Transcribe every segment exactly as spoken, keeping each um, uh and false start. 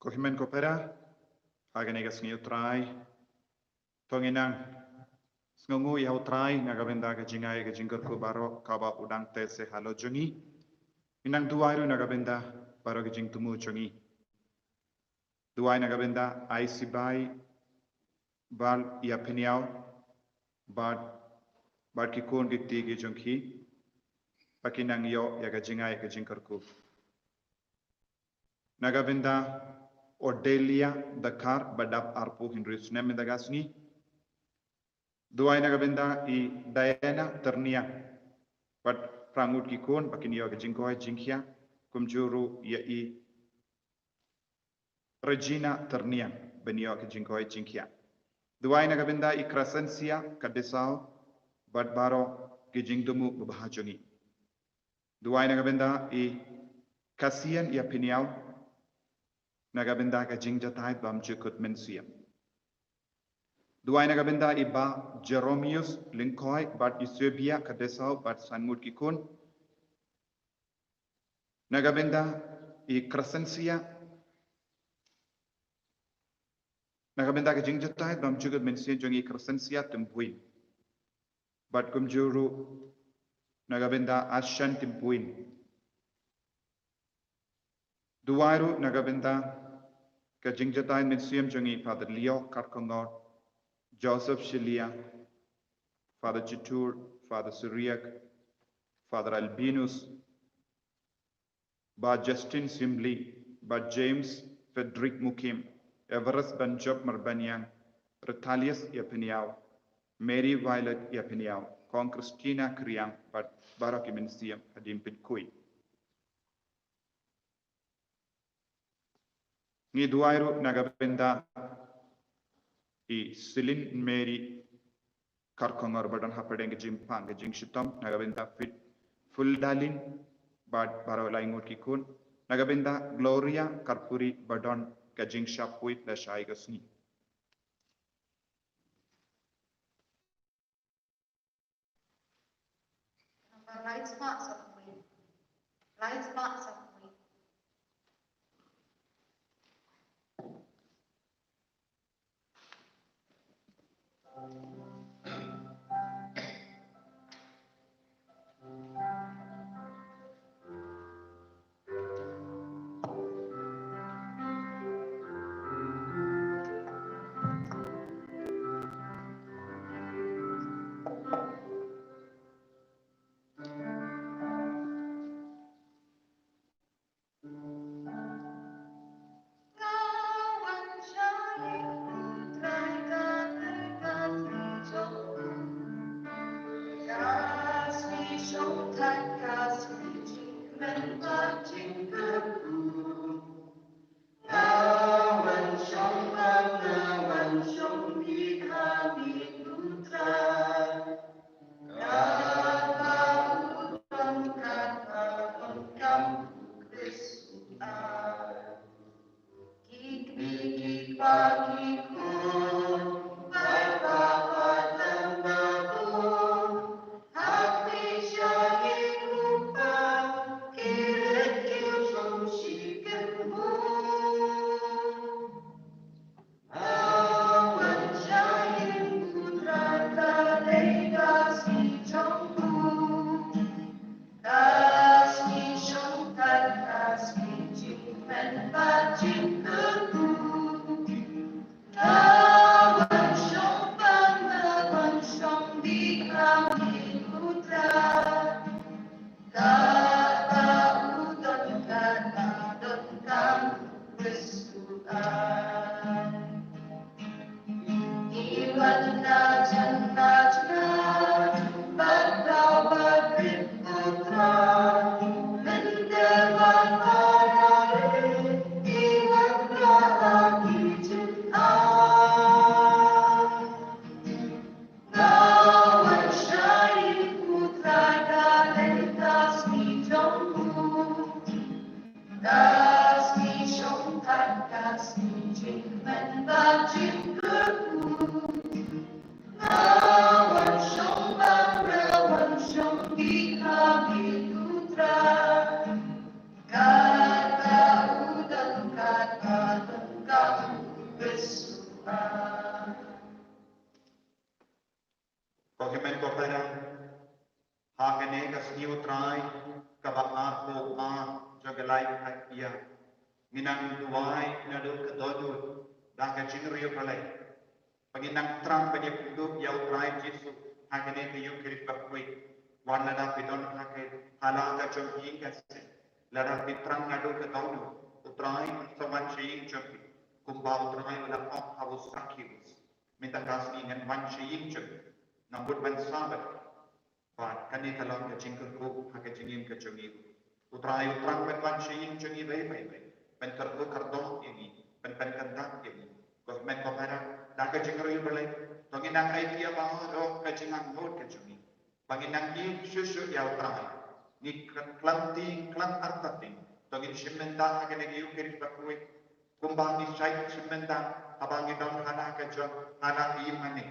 Ko hynmen ko para, ha kane ka sngi U Trai, to ngin nang sngewnguh ïa U Trai na ka bynta ka jingai ka jingkyrkhu baroh kaba u dang teh seh halor jong ngi. Ngin nang duwai ruh na ka bynta baroh ki jingthmu jong ngi. Duwai na ka bynta Aisibai Bal Ïapynïaw bad, bad ki khun ki kti ki jong ki, ba kin nang ïoh ïa ka jingai ka jingkyrkhu. Na ka bynta Odelia Dakar ba dap arphew hynriew snem mynta ka sngi. Duwai na ka bynta i Diana Tyrniang bad phra ngut ki khun ba kin ïoh ka jingkoit jingkhiah, kumjuh ruh ïa i Regina Tyrniang ban ïoh ka jingkoit jingkhiah. Duwai na ka bynta i Crescencia Kadesaw bad baroh ki jingthmu babha jong ngi. Duwai na ka bynta i Kasian Ïapynïaw na ka bynta ka jingjahthait bymjukut mynsiem. Duwai na ka bynta i Bah Jeromius Lyngkhoi bad Eusebia Kadesaw bad san ngut ki khun. Na ka bynta i Crescencia, na ka bynta ka jingjahthait bymjukut mynsiem jong i Crescencia Tymbuin bad kumjuh ruh na ka bynta Ashan Tymbuin. Duwai ruh na ka bynta ka jingjahthait mynsiem jong i Father Leo Kharkongor, Joseph Shilia, Father Chitur, Father Syriac, Father Albinus, Bah Justin Simbli, Bah James Frederick Mukim, Everest Banjop Marbaniang, Retalius Ïapynïaw, Mary Violet Ïapynïaw, Kong Christina Kriang bad baroh ki mynsiem hadien pynkhuid. Ngi duwai ruh na ka bynta i Celine Mary Kharkongor ba don hapdeng ka jingpang ka jingshitom, na ka bynta Fit Fuldalin bad baroh lai ngut ki khun, na ka bynta Gloria Kharpuri ba don ka jingshah phuid lashai ka sngi. Number lai spah sanphew wei. Lai spah sanphew wei. Ha kane ka sngi, U Trai, kaba arphew ar jong ka laiphew ïa, ngi nang duwai naduh ka dohnud da ka jingriewblei ba ngin nang thrang ban ïakynduh ïa U Trai Jisu ha kane ka Ïukharist bakhuid. Wat lada phi don ha ka, ha la ka jong ka ïing ka sem, lada phi thrang naduh ka dohnud, U Trai un sa wan sha ïing jong phi, kumba U Trai u la ong ha u Sakius. Mynta ka sngi ngan wan sha ïing jong phi, nga mut ban sah bad phi. Bad kane ka long ka jingkyrkhu ha ka jingim ka jong ngi. U Trai u thrang ban wan sha ïing jong ngi iwei pa iwei, ban kyrkhu kyrdor ïa ngi, ban pynkyndang ïa ngi. Ko hynmen ko para, da ka jingriewblei, to ngin nang aiti ïa baroh ka jingangnud ka jong ngi, ba ngin nang ïeit shuh shuh ïa U Trai. Ngi khlem tieng khlem artatien, to ngin shim bynta ha kane ka Ïukharist bakhuid, kumba ngi shait shim bynta haba ngi don ha la ka jong, ha la ka ïing mane.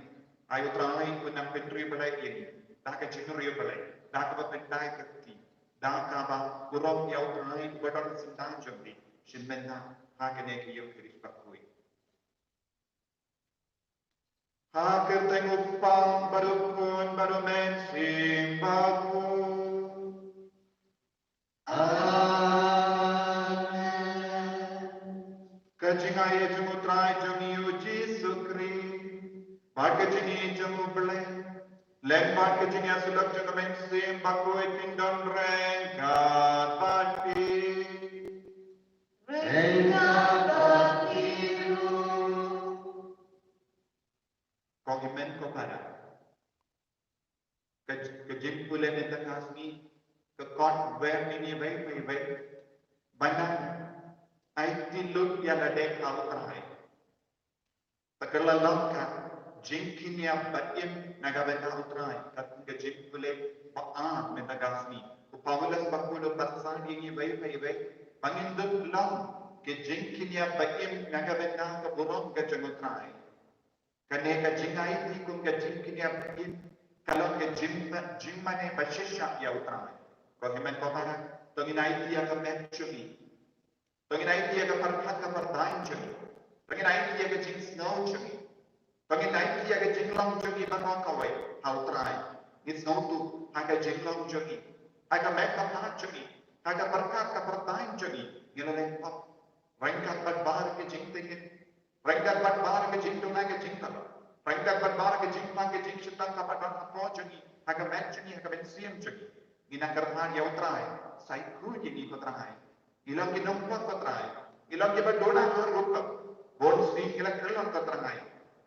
Ai U Trai un nang pynriewblei ïa ngi da ka jingriewblei, da kaba pyndait ka kti, da kaba burom ïa U Trai uba don ha syndah jong ngi. Shim bynta ha kane ka Ïukharist bakhuid. Ha ka kyrteng U Kpa bad U Khun bad U Mynsiem Bakhuid. Amen. Ka jingaiei jong U Trai jong ngi U Jisu Khrist, bad ka jingïeit jong U Blei, lem bad ka jingïasyllok jong U Mynsiem Bakhuid kin don ryngkat bad phi. Ryngkat bad phi ruh. Ko hynmen ko para, ka, ka jingpule mynta ka sngi ka khot wer ïa ngi iwei pa iwei ban nang aiti lut ïa lade ha U Trai. Ba ka la long ka jingkynïap ba im na ka bynta U Trai, ka, ka jingpule ba ar mynta ka sngi. U Paulus bakhuid u pynsngew ïa ngi iwei pa iwei ba ngin dup long ka jingkynïap ba im na ka bynta ka burom ka jong U Trai. Kane ka jingaiti kum ka jingkynïap ba im ka long ka jing, jingmane ba shisha ïa U Trai. Ko hynmen ko para, to ngin aiti ïa ka met jong ngi, to ngin aiti ïa ka pyrkhat ka pyrthai jong ngi, to ngin aiti ïa ka jingsngew jong ngi, to ngin aiti ïa ka jinglong jong ngi baroh kawei ha U Trai. Ngi sngewthuh ha ka jinglong jong ngi, ha ka met ka phad jong ngi, ha ka pyrkhat ka pyrthai jong ngi, ngi la leh pop. Ryngkat bad baroh ka jingtngit, ryngkat bad baroh ka jingduna ka jingtalok, ryngkat bad baroh ka jingpang ka jingshitang kaba don hapoh jong ngi, ha ka met jong ngi, ha ka mynsiem jong ngi, ngin nang kyrpad ïa U Trai. Sa khuid ïa ngi ko Trai. Ngi long ki nongpop ko Trai. Ngi long kiba duna ha rukom. Bun sien ngi la kyllon ko Trai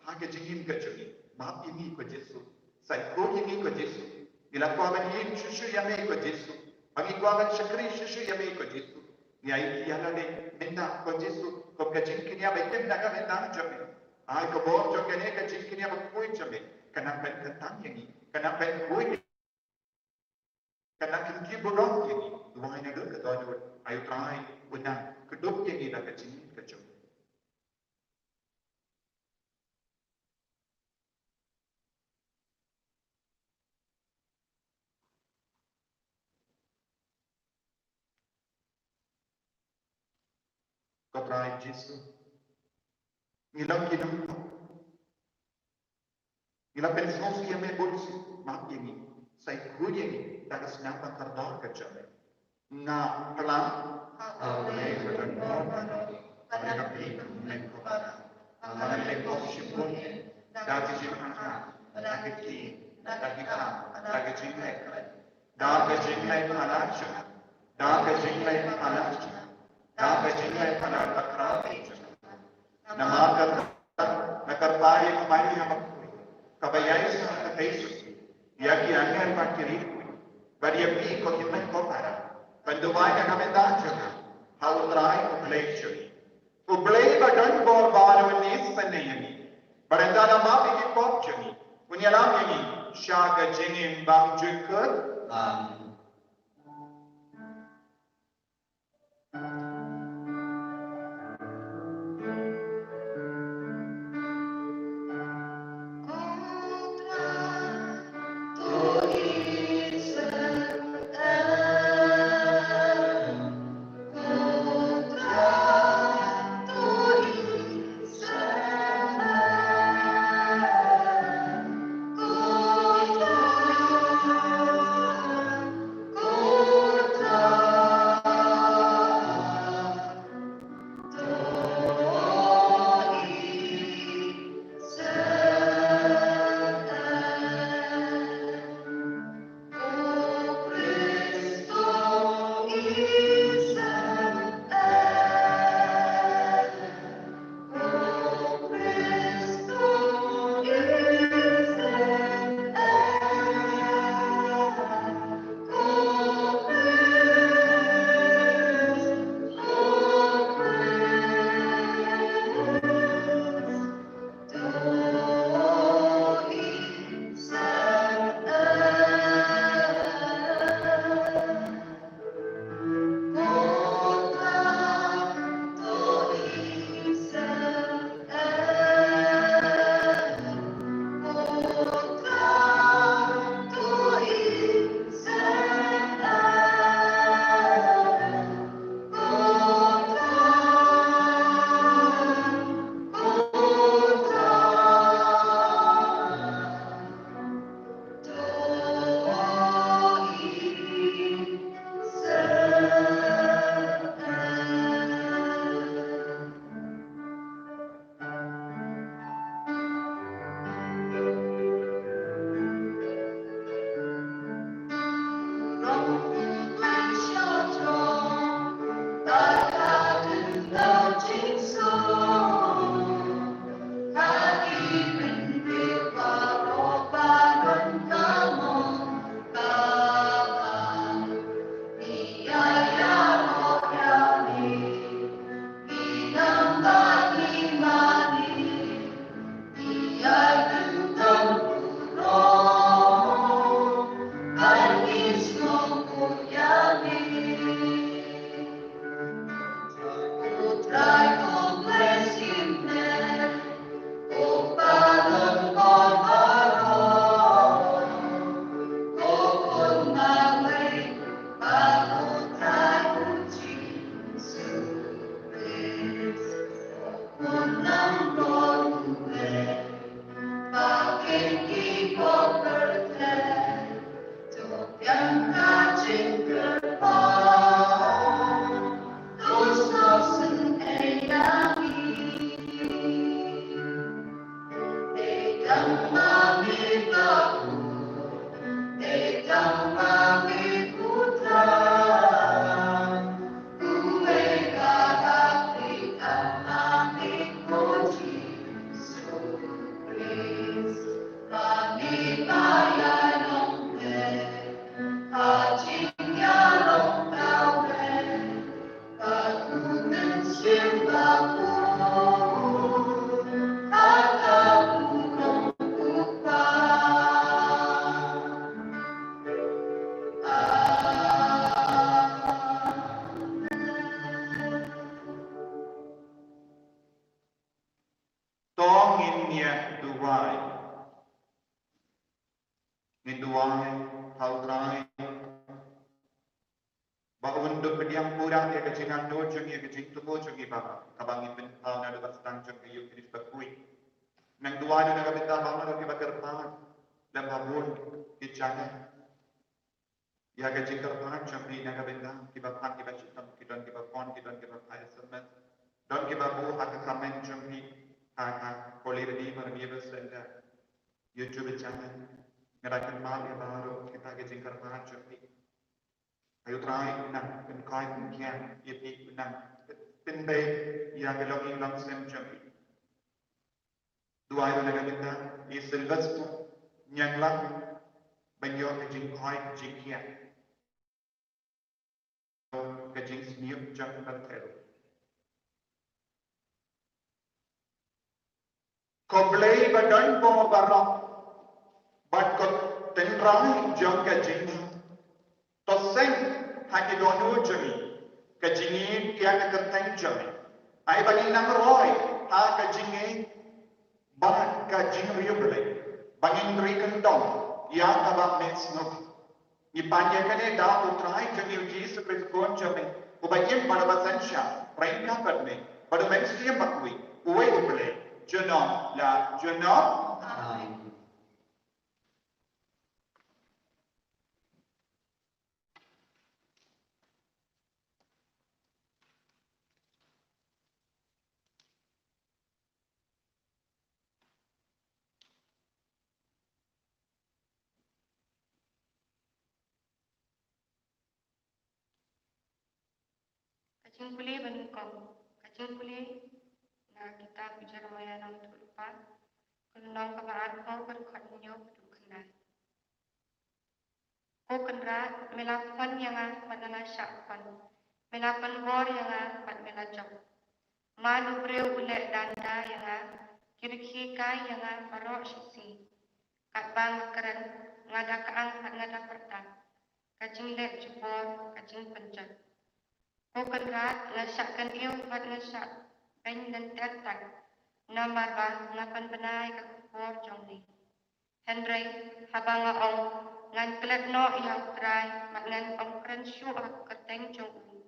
ha ka jingim ka jong ngi. Map ïa ngi ko Jisu. Sa khuid ïa ngi ko Jisu. Ngi la kwah ban ïeit shuh shuh ïa me ko Jisu. Ba ngi kwah ban shakri shuh shuh ïa me ko Jisu. Ngi aiti ïa lade mynta ko Jisu kum ka jingkynïap ba im na ka bynta jong me. Ai ka bor jong kane ka jingkynïap bakhuid jong me, kan nang pynkyntang ïa ngi, kan nang pynkhuid, kan nang kynti burom ïa ngi. Duwai naduh ka dohnud, ai U Trai un nang kdup ïa ngi da ka jingim ka jong me. Ko Trai Jisu, ngi long ki nongpop. Ngi la pynsngewsih ïa me bun sien, map ïa ngi, sa khuid ïa ngi da ka snam ba kordor ka jong me. Nga pla ha U Blei ba don bor baroh, bad ha phi ko hynmen ko para, ba nga la leh pop shibun, da ka jingpyrkhat, da ka ktien, da ka kam, da ka jingleh khlem, da ka jingleh palat jong nga, da ka jingleh palat jong nga, da ka jingleh palat bakhraw jong nga. Namar kata, nga kyrpad ïa ka Maria bakhuid, kaba ïaisah katei suki, ïa ki angel bad ki riewkhuid, bad ïa phi ko hynmen ko para, ban duwai na ka bynta jong nga ha U Trai U Blei jong ngi. U Blei ba don bor baroh un isynei ïa ngi, bad un da map ïa ki pop jong ngi, un ïalam ïa ngi sha ka jingim bymjukut. Amen. To ngin ïa duwai. Ngin duwai ha U Trai ba un da pdiang pura ïa ka jingangnud jong ngi, ïa ka jingthmu jong ngi ba kaba ngi pynpaw naduh ba sdang jong ka Ïukharist bakhuid. Nang duwai na ka bynta baroh kiba kyrpad lem ha bun ki jaka. Ïa ka jingkyrpad jong ngi na ka bynta kiba phah kiba shitom, ki don kiba phone, ki don kiba phah S M S, don kiba buh ha ka comment jong ngi ha ka Holy Redeemer Memorial Centre YouTube channel. Nga da kynmaw ïa baroh kita ki jingkyrpad jong ngi. Ai U Trai un nang pynkoit pynkiang ïa phi, un nang pynbeit ïa ka longïing longsem jong phi. Duwai ruh na ka bynta i Sylvester Ñianglah ban ïoh ka jingkoit jingkhiah, ka jingsniew jong ka pyrthei. Ko Blei ba don bor baroh bad ko Tynrai jong ka jingim, to seng ha ki dohnud jong ngi ka jingim ïa ka kyrteng jong me. Ai ba ngin nang roi ha ka jingim bad ka jingriewblei, ba ngin ri kyndong ïa kaba me sngewbha. Ngi pan ïa kane da U Trai jong ngi U Jisu Khrist U Khun jong me, uba im bad uba synshar ryngkat bad me bad U Mynsiem Bakhuid, uwei U Blei, junom la junom. Amen. Ka jingpule ba nyngkong, ka jingpule na kitab u Jeremaïah nongïathuhlypa, ka lynnong kaba arphew, ka dkhot hynñiew haduh khyndai. Ko Kynrad, me la phon ïa nga bad nga la shah phon, me la pynbor ïa nga bad me la jop. Man u briew u leh danda ïa nga, ki rkhie kai ïa nga baroh shisngi. Katba nga kren, nga da kyang bad nga da pyrta, ka jingleh jubor ka jingpynjot. Ko Kynrad, nga shah kyniew bad nga shah beiñ lynter tang, namar ba nga pynbna ïa ka khubor jong me. Hynrei haba nga ong, ngan klet noh ïa U Trai bad ngan ong kren shuh ha ka kyrteng jong u,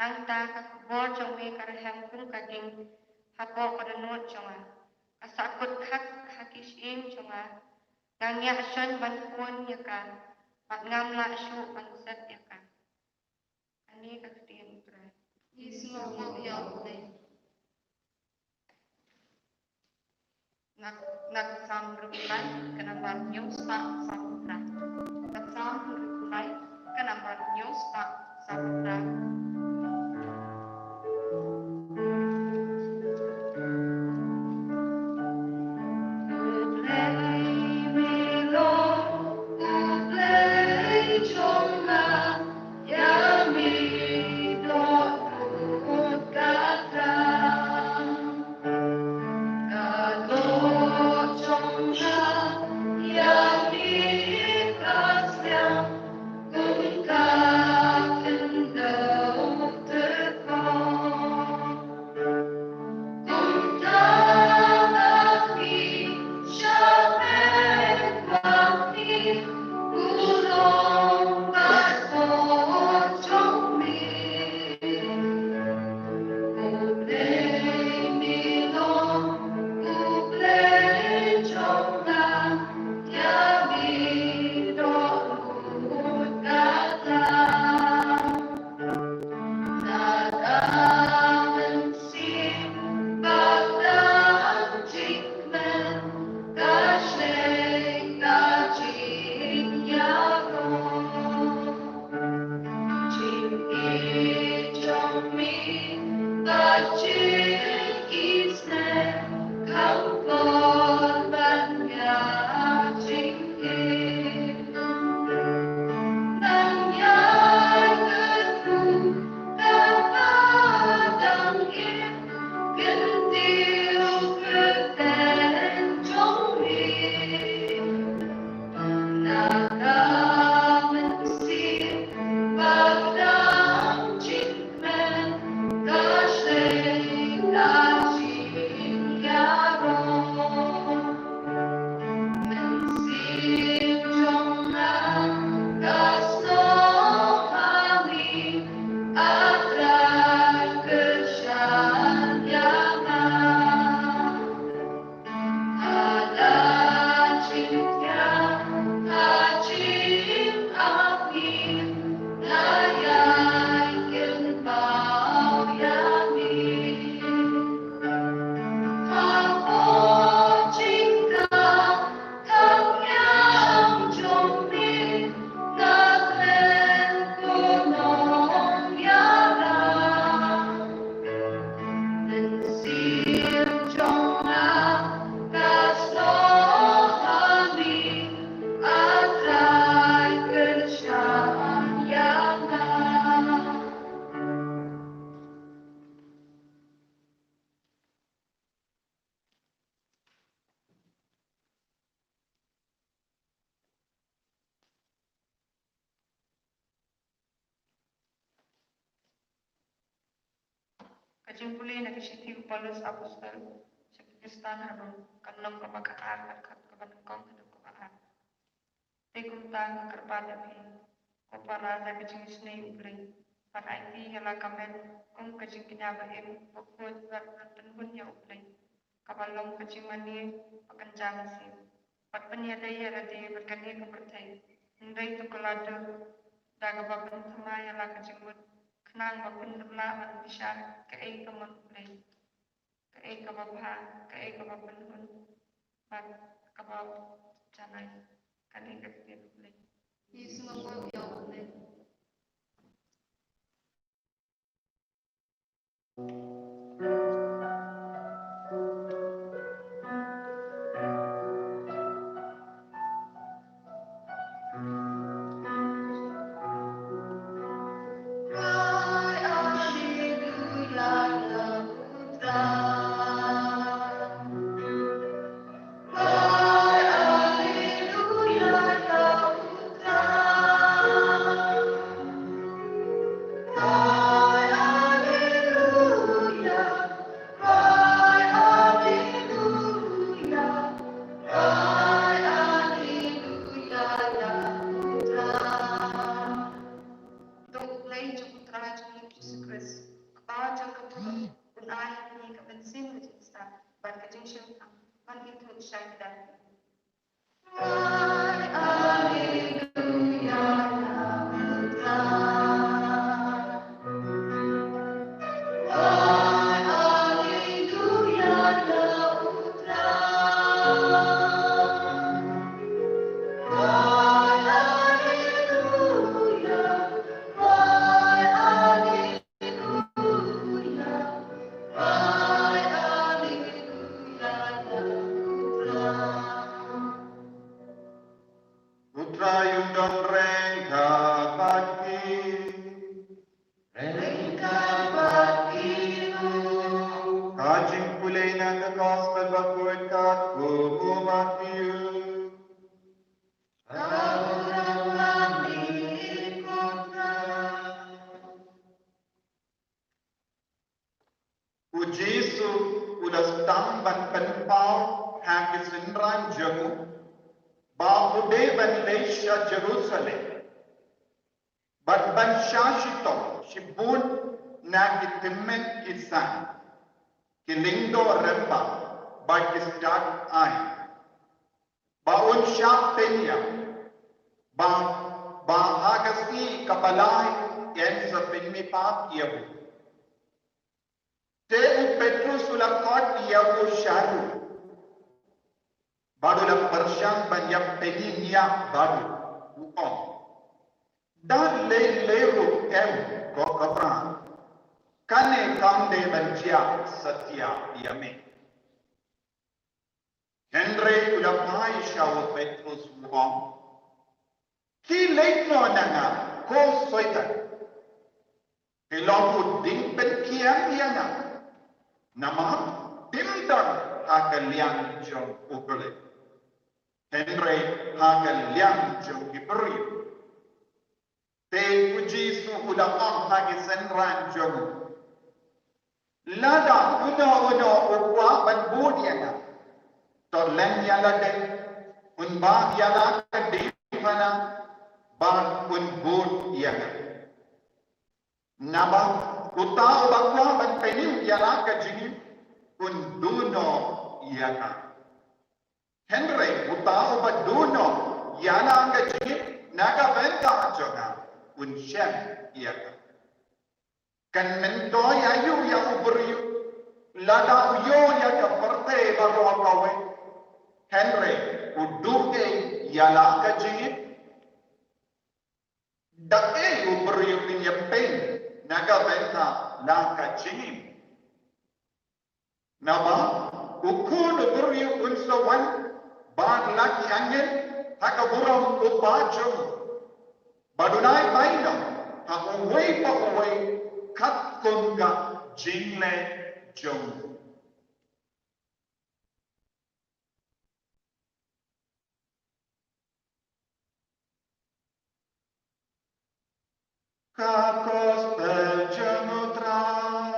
hangta ka khubor jong me ka rhem kum ka ding hapoh ka dohnud jong nga, ka sahkut khak ha ki shyieng jong nga. Nga ngiah shon ban khun ïa ka bad ngam lah shuh ban set ïa ka. Kane ka ktien U Trai. Ngi sngewthuh ïa U Blei. Na, na ka Salm hynriew lai, ka nambar hynñiew spah saw phew phra. Ka Salm hynriew lai, ka nambar hynñiew spah saw phew phra. Ka jingpule na ka shithi u Paulus Apostol sha ki Khristan ha Rom, ka lynnong kaba khatar, ka dkhot kaba nyngkong haduh kaba ar. Te kumta nga kyrpad ïa phi, ko para, da ka jingisynei U Blei, ban aiti ïa la ka met kum ka jingkñia ba im, bakhuid bad ban pynhun ïa U Blei, kaba long ka jingmane ba kynja mynsiem, bad pynïadei ïa lade bad kane ka pyrthei. Hynrei to kylla dur da kaba pynthymmai ïa la ka jingmut, khnang ba phin ym lah ban bishar kaei ka mon U Blei, kaei kaba bha, kaei kaba pynhun, bad kaba janai. Kane ka ktien U Blei. Ki sngewbha ïa U Blei. To U Blei jong U Trai jong ngi U Jisu Khrist, Kpa jong ka bor, un ai ha ngi ka mynsiem ka jingstad bad ka jingshemphang ban ithuh sha ki da. U Trai un don ryngkat bad phi. Ryngkat bad phi ruh. Ka jingpule na ka Gospel bakhuid katkum u Mathaios. Ka burom ïa me ko Trai. U Jisu u la sdang ban pynpaw ha ki synran jong u ba u dei ban leit sha Jerusalem bad ban shah shitom shibun na ki tymmen ki san, ki lyngdoh rangbah bad ki stad aiñ, ba un shah pynïap, ba, ba ha ka sngi kaba lai yn sa pynmihpat ïa u. Te u Petrus u la khot ïa u sha ruh bad u la pyrshang ban ïap pynïap bad u, u ong, da lei lei ruh em ko Kpa, kane kam dei ban jia satia ïa me. Hynrei u la phai sha u Petrus u ong, khie leit noh na nga ko Soitan. Phi long u dieng pynkhiang ïa nga, namar phim don ha ka liang jong U Blei, hynrei ha ka liang jong ki briew. Te u Jisu u la ong ha ki synran jong u, lada uno uno u kwah ban bud ïa nga, to leh ïa lade, un bah ïa la ka diengphna bad un bud ïa nga. Naba uta uba kwah ban pynim ïa la ka jingim un duh noh ïa nga. Hynrei uta uba duh noh ïa la ka jingim na ka bynta jong nga un shem ïa ka. Kan myntoi aïu ïa u briew lada u ïoh ïa ka pyrthei baroh kawei, hynrei u duh ei ïa la ka jingim? Da ei u briew un ïapeit na ka bynta la ka jingim? Naba u Khun u briew un sa wan bad la ki angel ha ka burom u Kpa jong u, bad un ai bainong ha uwei pa uwei katkum ka jingleh jong u. Ka Gospel jong u Trai.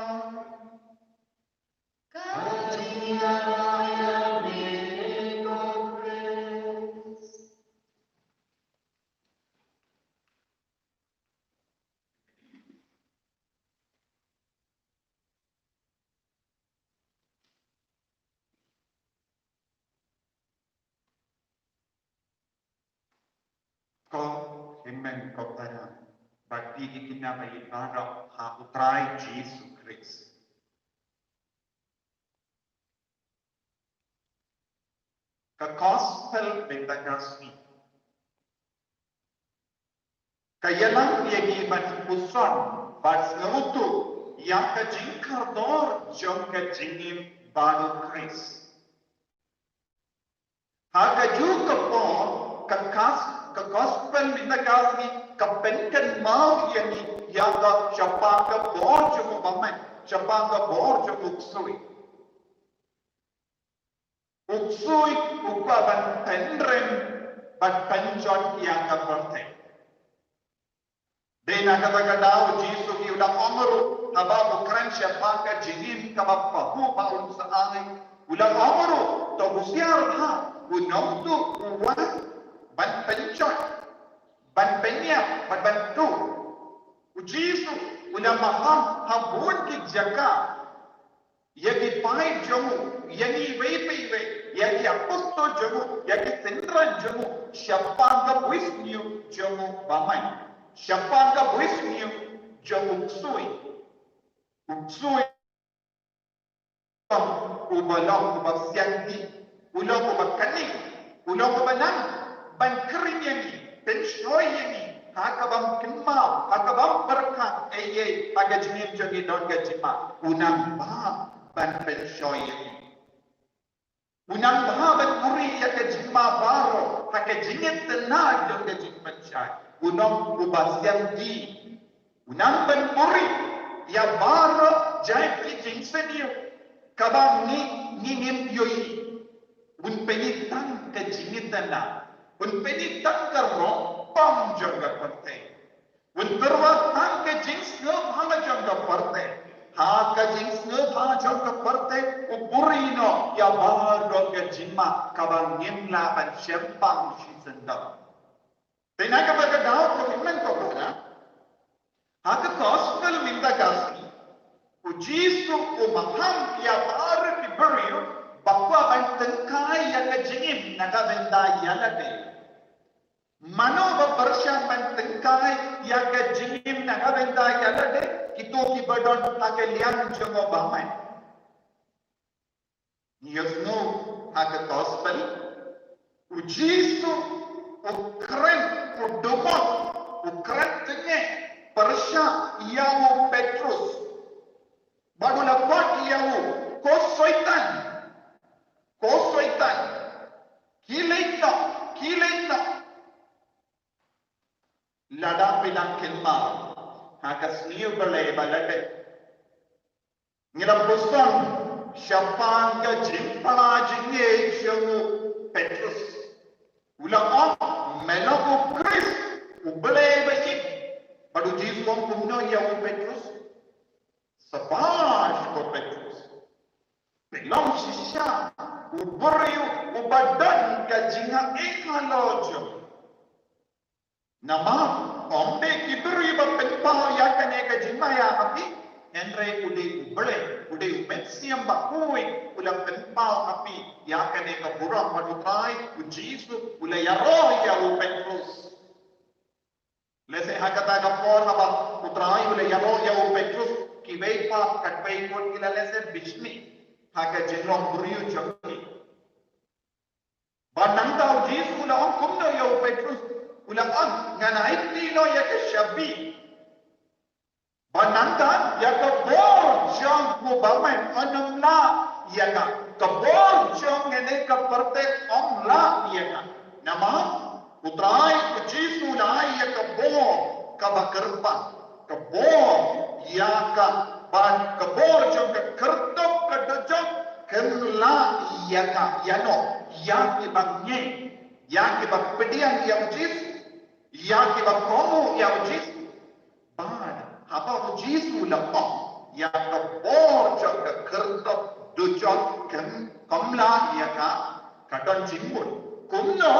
Ko hynmen ko para, bad ïa ki khynnah baroh ha U Trai Jisu Khrist. Ka gospel mynta ka sngi ka ïalam ïa ngi ban puson bad sngewthuh ïa ka jingkordor jong ka jingim baroh Khrist. Ha kajuh ka por ka kas-, ka gospel mynta ka sngi ka pynkynmaw ïa ngi ïa ka shaphang ka bor jong u bymman, shaphang ka bor jong u ksuid. U ksuid u kwah ban pynrem bad pynjot ïa ka pyrthei. Dei na kata ka daw u Jisu hi u la ong ruh, haba u kren shaphang ka jingim kaba pahuh ba un sa ai, u la ong ruh, to husiar bha, u nongtuh u wan ban pynjot, ban pynïap bad ban tuh. U Jisu u la maham ha bun ki jaka ïa ki paid jong u, ïa ngi iwei pa iwei, ïa ki apostol jong u, ïa ki synran jong u, shaphang ka buisniew jong u bymman, shaphang ka buisniew jong u ksuid. U ksuid uba long uba sianti, u long uba kane, u long uba nang ban khring ïa ngi, pynshoi ïa ngi ha kaba ym kynmaw, ha kaba ym pyrkhat ei ei ha ka jingim jong ngi don ka jingma. U nang bha ban pynshoi ïa ngi. U nang bha ban buhrieh ïa ka jingma baroh ha ka jingïatylli jong ka jingpynshoi. U long uba sianti. U nang ban buhrieh ïa baroh jait ki jingsniew kaba ngi, ngi ngim ïohi. Un pyni tang ka jingïatylli, un pyni tang ka rangbah jong ka pyrthei. Un tyrwa tang ka jingsngewbha jong ka pyrthei. Ha ka jingsngewbha jong ka pyrthei u buhrieh noh ïa baroh ka jingma kaba ngim lah ban shemphang shisien dong. Te na kaba ka daw ko hynmen ko para, ha ka gospel mynta ka sngi u Jisu u maham ïa baroh ki briew ba kwah ban tyngkai ïa ka jingim na ka bynta ïa lade. Mano ba pyrshang ban tyngkai ïa ka jingim na ka bynta ïa lade? Kito kiba don ha ka liang jong u bymman. Ngi ïohsngew ha ka gospel, u Jisu u kren, u dubok, u kren tynge pyrshah ïa u Petrus. Bad u la khot ïa u, ko Soitan, ko Soitan, khie leit noh, khie leit noh. Lada phi dang kynmaw ha ka sngi U Blei ba la dep, ngi la puson shaphang ka jingpala jingngeit jong u Petrus. U la ong, me long u Khrist, U Blei ba ïeit. Bad u Jisu u ong kumno ïa u Petrus? Sabash ko Petrus. Phi long shisha u briew uba don ka jingaiei halor jong. Namar ym dei ki briew ba pynpaw ïa kane ka jingma ïa phi, hynrei u dei U Blei, u dei U Mynsiem Bakhuid u la pynpaw ha phi ïa kane ka burom. Bad U Trai U Jisu u la ïaroh ïa u Petrus. Lehse ha kata ka por haba U Trai u la ïaroh ïa u Petrus, kiwei pat katwei pat ki la lehse bishni ha ka jinglong briew jong ki. Bad nangta U Jisu u la ong kumno ïa u Petrus? U la ong, ngan aiti noh ïa ka shabi. Bad nangta ïa ka bor jong u bymman yn ym lah ïa ka. Ka bor jong kane ka pyrthei ym lah ïa ka. Namar U Trai U Jisu u la ai ïa ka bor kaba kyrpang. Ka bor ïa ka, bad ka bor jong ka kyrdup ka dujok kim lah ïa ka. Ïa no, ïa kiba ngeit, ïa kiba pdiang ïa U Jisu, ïa kiba kohnguh ïa U Jisu. Bad haba U Jisu u la ong ïa ka bor jong ka kyrdup dujok kim, kim lah ïa ka, ka don jingmut. Kumno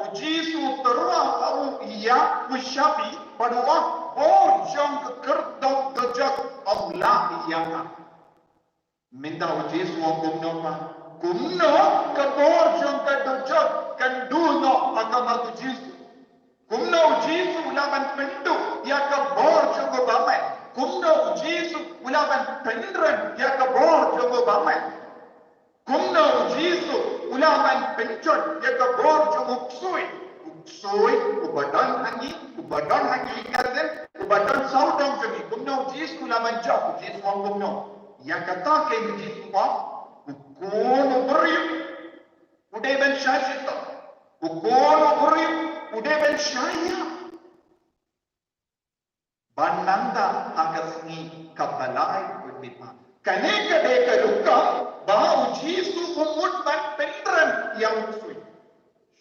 U Jisu u tyrwa ha u ïa u shabi bad u ong bor jong ka kyrdup dujok ym lah ïa ka? Mynta U Jisu u ong kumno pat? Kumno ka bor jong ka dujok kan duh noh ha khmat U Jisu? Kumno u Jisu u lah ban pynduh ïa ka bor jong u bymman? Kumno u Jisu u lah ban pynrem ïa ka bor jong u bymman? Kumno u Jisu u lah ban pynjot ïa ka bor jong u ksuid? U ksuid uba don ha ngi, uba don ha ngi ka rim, uba don sawdong jong ngi. Kumno u Jisu u lah ban jop? U Jisu u ong kumno? Ïa kata ka u Jisu u ong, u khun u briew u dei ban shah shitom. U khun u briew u dei ban shah ïap. Ba nangta ha ka sngi kaba lai u dei pat. Kane ka dei ka rukom ba u Jisu u mut ban pynrem ïa u ksuid.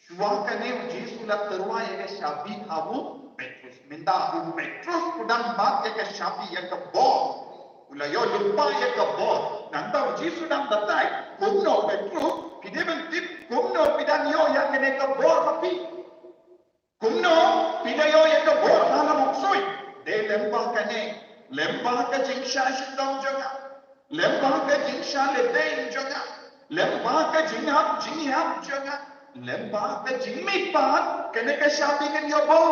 Shuwa kane u Jisu u la tyrwa ïa ka shabi ha u Petrus. Mynta u Petrus u dang bat ïa ka shabi, ïa ka bor. U la ïoh lypa ïa ka bor. Nangta u Jisu u dang batai. Kumno Petrus, phi dei ban tip kumno phi dang ïoh ïa kane ka bor ha phi? Kumno phi la ïoh ïa ka bor ha la u ksuid? Dei lyngba kane, lyngba ka jingshah shitom jong nga, lyngba ka jingshah lehbeiñ jong nga, lyngba ka jinghap jingïap jong nga, lyngba ka jingmihpat, kane ka shabi kan ïoh bor.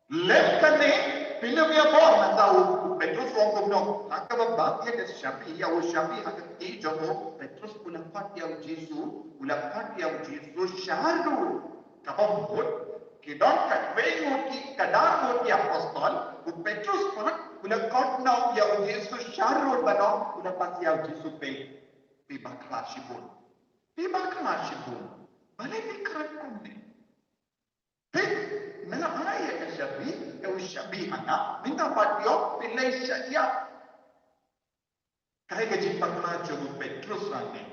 Lem kane phin ym ïoh bor. Nangta u Petrus u ong kumno? Ha kaba bat ïa ka shabi, ïa u shabi ha ka kti jong u, Petrus u la khot ïa u Jisu, u la khot ïa u Jisu sharum. Kaba mut, ki don katwei ngut ki, ka dar ngut ki apostol, u Petrus pat u la khot noh ïa u Jisu sharum, ba u la bat ïa u Jisu, phi, phi bakla shibun. Phi bakla shibun. Balei phi kren kumne? Phi, nga ai ïa ka shabi, ïa u shabi ha nga, mynta pat ïoh phi leit shah ïap. Kaei ka jingbakla jong u Petrus hangne?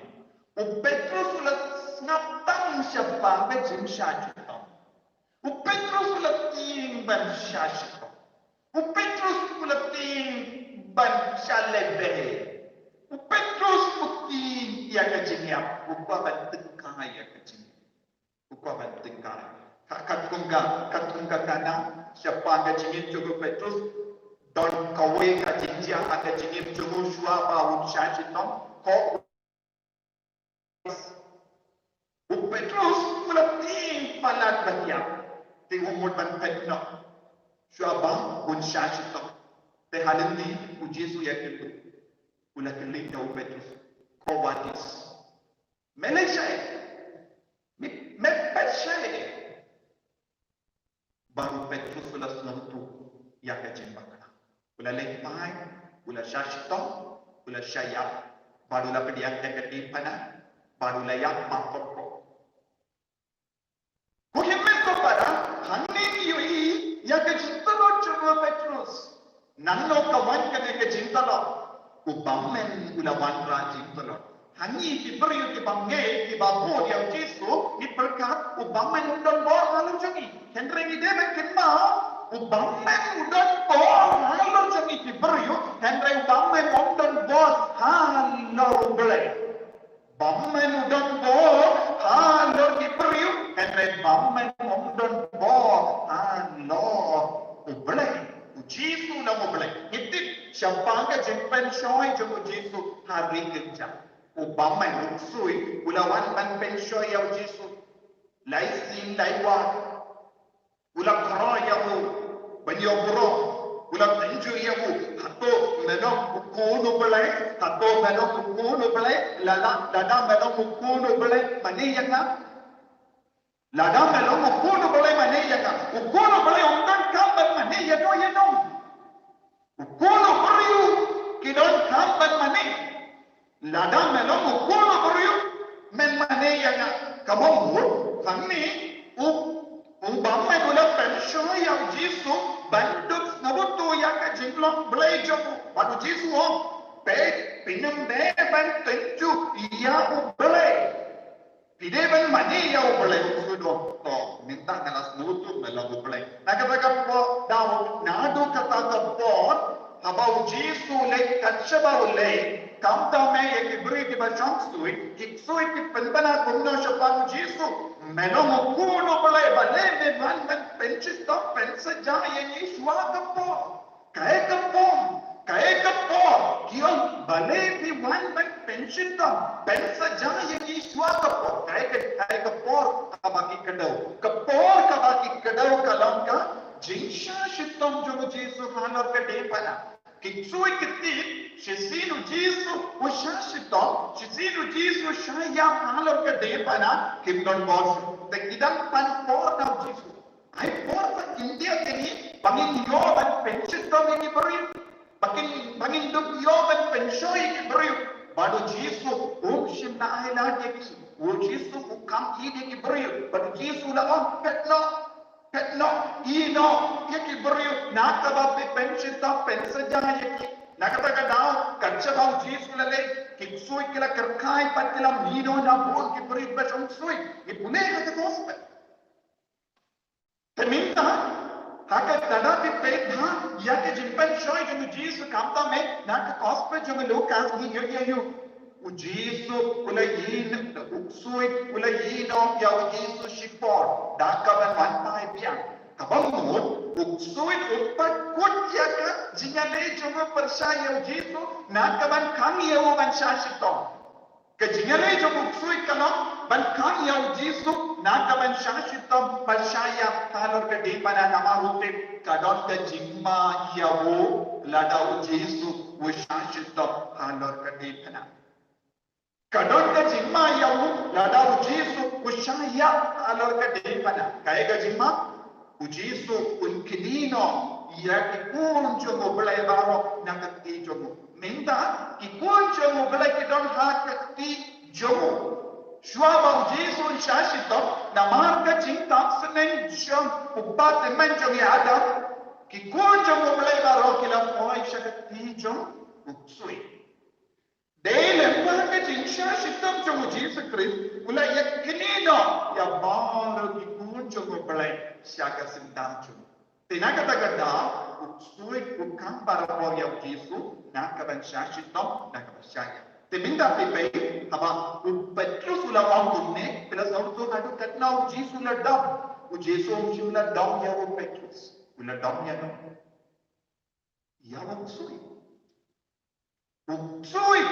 U Petrus u la sngap tang shaphang ka jingshah shitom. U Petrus u la tieng ban shah shitom. U Petrus u la tieng ban shah lehbeiñ. U Petrus u tieng ïa ka jingïap, u kwah ban tyngkai ïa ka jingïap. U kwah ban tyngkai. Ka, katkum ka, katkum ka Kana, shaphang ka jingim jong u Petrus, don kawei ka jingjia ha ka jingim jong u shuwa ba un shah shitom. Ko u Petrus u la tieng palat ban ïap. Te u mut ban pynnoh shuwa ba un shah shitom. Te ha lynti u Jisu u ïakynduh, u la kylli ïa u Petrus, ko wat is. Me leit shaei? Me, me peit shaei? Bad u Petrus u la sngewthuh ïa ka jingbakla. U la leit phai, u la shah shitom, u la shah ïap, bad u la pdiang ïa ka diengphna, bad u la ïap markop. Ko hynmen ko para, hangne ngi ïohi ïa ka jingtlot jong u Petrus. Nangno ka wan kane ka jingtlot? U bymman u la wanrah jingtlot. Ha ngi ki briew kiba ngeit, kiba bud ïa u Jisu, ngi pyrkhat u bymman um don bor halor jong ngi. Hynrei ngi dei ban kynmaw, u bymman u don bor halor jong ngi ki briew, hynrei u bymman um don bor halor U Blei. Bymman u don bor halor ki briew, hynrei bymman um don bor halor U Blei. U Jisu u long U Blei. Ngi tip shaphang ka jingpynshoi jong u Jisu ha ri kynjah. U bymman, u ksuid, u la wan ban pynshoi ïa u Jisu. Lai sien lai wat u la khroi ïa u ban ïoh burom. U la tynjuh ïa u, hato me long u Khun u Blei? Hato me long u Khun u Blei? Lada, lada me long u Khun u Blei, mane ïa nga. Lada me long u Khun u Blei, mane ïa nga. U Khun u Blei um donkam ban mane ïa no ïa no. U Khun u briew ki donkam ban mane. Lada me long u Khun u briew, men mane ïa nga. Kaba mut hangne u, u bymman u la pynshoi ïa u Jisu ban dup sngewthuh ïa ka jinglong Blei jong u. Bad u Jisu u ong, peit, phin ym dei ban tynjuh ïa U Blei. Phi dei ban mane ïa U Blei. U ksuid u ong, to, mynta nga la sngewthuh me long U Blei. Na kata ka por, naduh kata ka por, haba u Jisu u leit kat shaba u leit, khamtam ïa ki briew kiba shong ksuid, ki ksuid ki pynbna kumno shaphang u Jisu? Me long u Khun u Blei, balei me wan ban pynshitom, pynsaja ïa ngi shuwa ka por? Kaei ka por, kaei ka por? Ki ong, balei phi wan ban pynshitom, pynsaja ïa ngi shuwa ka por? Kaei ka, kaei ka por? kaba ki kdew. Ka por kaba ki kdew ka long ka jingshah shitom jong u Jisu halor ka diengphna. Ki ksuid ki tip, shisien u Jisu u shah shitom, shisien u Jisu u shah ïap halor ka diengphna, kim don bor shuh. Te ki dang pan por na u Jisu. Ai por ba kin ïa kane, ba ngin ïoh ban pynshitom ïa ki briew. Ba kin, ba ngin dup ïoh ban pynshoi ïa ki briew. Bad u Jisu um shym la ailad ïa ki. U Jisu u kham ïeit ïa ki briew. Bad u Jisu u la ong, peit noh, peit noh, ïeh noh ïa ki briew. Na kaba phi pynshitom, pynsaja ïa ki. Na kata ka daw, katba u Jisu u la leit, ki ksuid ki la kyrkhu bad ki la mih noh na bun ki briew ba shong ksuid. Ngi pule ha ka gospel. Te mynta, ha kaba phi peit bha ïa ka jingpynshoi jong u Jisu, khamtam eh na ka gospel jong u Lukas ngi ïohi ïa u. U Jisu u la ïeh, u ksuid u la ïeh noh ïa u Jisu shipor da kaba wan phai biang. Kaba mut, u ksuid u pat kut ïa ka jingïaleh jong u pyrshah ïa u Jisu na ka ban khang ïa u ban shah shitom. Ka jingïaleh jong u ksuid ka long ban khang ïa u Jisu na ka ban shah shitom, ban shah ïap halor ka diengphna, namar u tip ka don ka jingma ïa u lada u Jisu u shah shitom halor ka diengphna. Ka don ka jingma ïa u lada u Jisu u shah ïap halor ka diengphna. Kaei ka jingma? U Jisu un knieh noh ïa ki khun jong u Blei baroh na ka kti jong u. Mynta ki khun jong u Blei ki don ha ka kti jong u. Shuwa ba u Jisu un shah shitom, namar ka jingtap sneng jong u kpa tymmen jong i Adam, ki khun jong u Blei baroh ki la poi sha ka kti jong u ksuid. Dei lyngba ka jingshah shitom jong u Jisu Khrist, u la ïa knieh noh ïa baroh ki khun jong u Blei sha ka syndang jong u. Te na kata ka daw, u ksuid u khang barabor ïa u Jisu na ka ban shah shitom, na ka ban shah ïap. Te mynta phi peit, haba u Petrus u la ong kumne, phi la sngew ruh haduh katno u Jisu u la dom. U Jisu um shym la dom ïa u Petrus. U la dom ïano? Ïa u ksuid. U ksuid,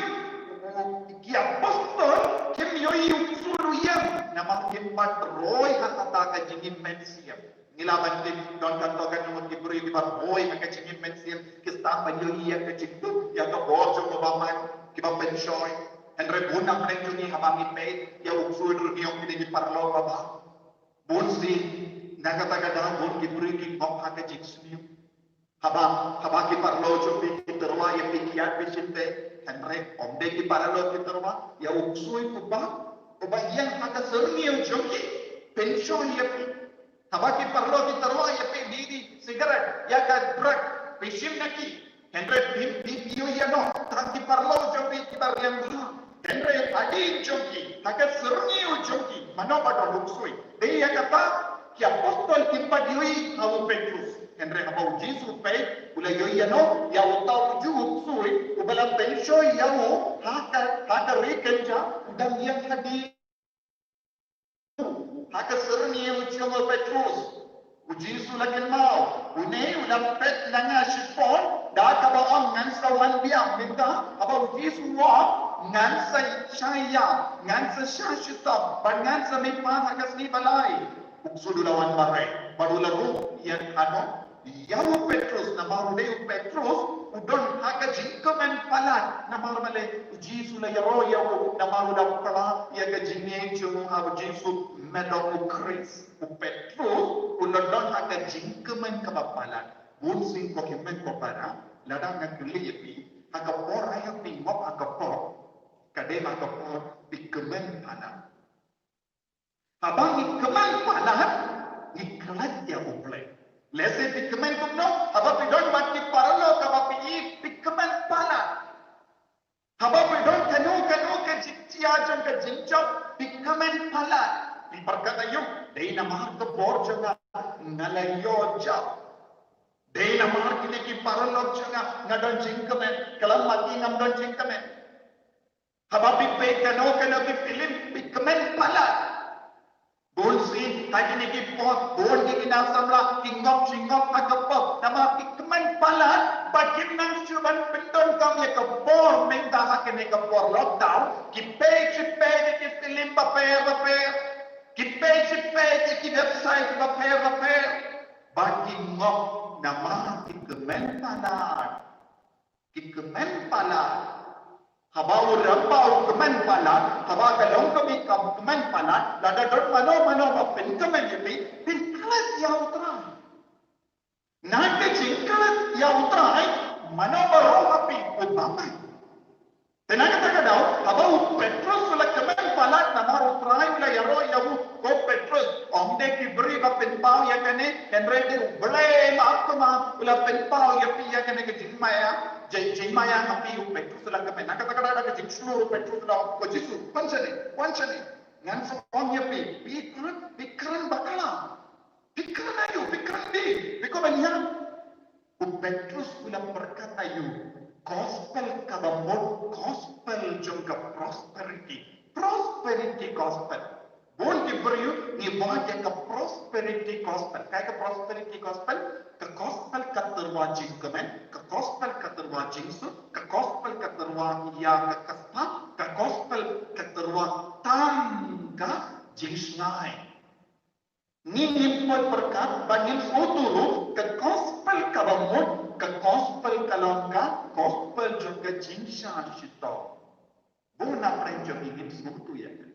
ki apostol kim ïohi u ksuid u ïeng, namar kim pat roi ha kata ka jingim mynsiem. Ngi lah ban tip don katto katne ki briew kiba roi ha ka jingim mynsiem, ki sdang ban ïohi ïa ka jingdup, ïa ka bor jong u bamon, kiba pynshoi. Hynrei bun na pdeng jong ngi haba ngi peit ïa u ksuid ruh ngi ong kine ki paralok babha. Bun sien na kata ka daw bun ki briew ki ngop ha ka jingsniew. Haba, haba ki paralok jong phi ki tyrwa ïa phi ki ïaid phi shim teh, hynrei ym dei ki paralok ki tyrwa ïa u ksuid uba, uba ïeng ha ka syrngiew jong ki, pynshoi ïa phi. Haba ki paralok ki tyrwa ïa phi bidi, sigaret, ïa ka drug, phi shim na ki. Hynrei phi, phi, phi ïohi ïano, tang ki paralok jong phi kiba riang bha. Hynrei hadien jong ki, ha ka syrngiew jong ki, mano ba don u ksuid? Dei ïa kata ki apostol kim pat ïohi ha u Petrus. Hynrei haba u Jisu u peit, u la ïohi ïano, ïa uta ujuh u ksuid uba la pynshoi ïa u ha ka, ha ka ri kynja, u dang ïeng hadien ha ka syrngiew jong u Petrus. U Jisu u la kynmaw, une u la peit na nga shipor, da kaba ong ngan sa wan biang. Mynta haba u Jisu u ong ngan sa shah ïap, ngan sa shah shitom, bad ngan sa mihpat ha ka sngi ba lai, u ksuid u la wan mareh bad u la rung ïa ka dong. Ïa u Petrus, namar u dei u Petrus u don ha ka jingkmen palat, namar balei? U Jisu u la ïaroh ïa u, namar u la pla ïa ka jingngeit jong u ha u Jisu, met u Khrist. U Petrus u la don ha ka jingkmen kaba palat. Bun sien ko hynmen ko para, lada nga kylli ïa phi, ha ka por aïu phi ngop ha ka pop? Ka dei ha ka por phi kmen palat. Haba ngi kmen palat, ngi khlad ïa u Blei. Lehse phi kmen kumno, haba phi don bad ki paralok, haba phi ïeit, phi kmen palat. Haba phi don kano kano ka jingjia jong ka jingjop, phi kmen palat. Phi pyrkhat aïu, dei namar ka bor jong nga, nga la ïoh jop. Dei namar kine ki paralok jong nga, nga don jingkmen, khlem ma ki ngam don jingkmen. Haba phi peit kano kano ki film, phi kmen palat. Bun sien ha kine ki por, bun ki khynnah samla ki ngop shi ngop ha ka pop, namar ki kmen palat ba kim nang shuh ban pyndonkam ïa ka por mynta ha kane ka por lockdown. Ki peit shi peit ki film bapher bapher. Ki page, ki page, ki website bapher bapher ba ki ngop namar ki kmen palat. Ki kmen palat. Haba u rangbah u kmen palat, haba ka longkmie ka kmen palat, lada don mano mano ba pynkmen ïa phi, phin klet ïa U Trai. Na ka jingklet ïa U Trai, mano baroh ha phi u bamai. Te na kata ka daw, haba u Petros u la kmen palat namar U Trai u la ïaroh ïa u, ko Petros, ym dei ki briew ba pynpaw ïa kane, hynrei dei U Blei Mawkymmaw u la pynpaw ïa phi ïa kane ka jingmaïa, jing, jingmaïa ha phi. U Petros u la kmen, na kata ka daw da ka jingshlur u Petros u la ong, ko Jisu, wan shane, wan shane. Ngan sa ong ïa phi, phi kren, phi kren bakla. Phi kren aïu, phi kren di, phi kren ïa. U Petrus u la pyrkhat aïu, gospel kaba mut, gospel jong ka prosperity. Prosperity gospel. Bun ki briew ngi wad ïa ka prosperity gospel. Kaei ka prosperity gospel? Ka gospel ka tyrwa jingkmen, ka gospel ka tyrwa jingsuk, ka gospel ka tyrwa ïa ka kyrpang, ka gospel ka tyrwa tang ka jingshngaiñ. Ngi ngim poi pyrkhat, ba ngim sngewthuh ruh, ka gospel kaba mut, ka gospel ka long ka gospel jong ka jingshah shitom. Bun na pdeng jong ngi ngim sngewthuh ïa ka.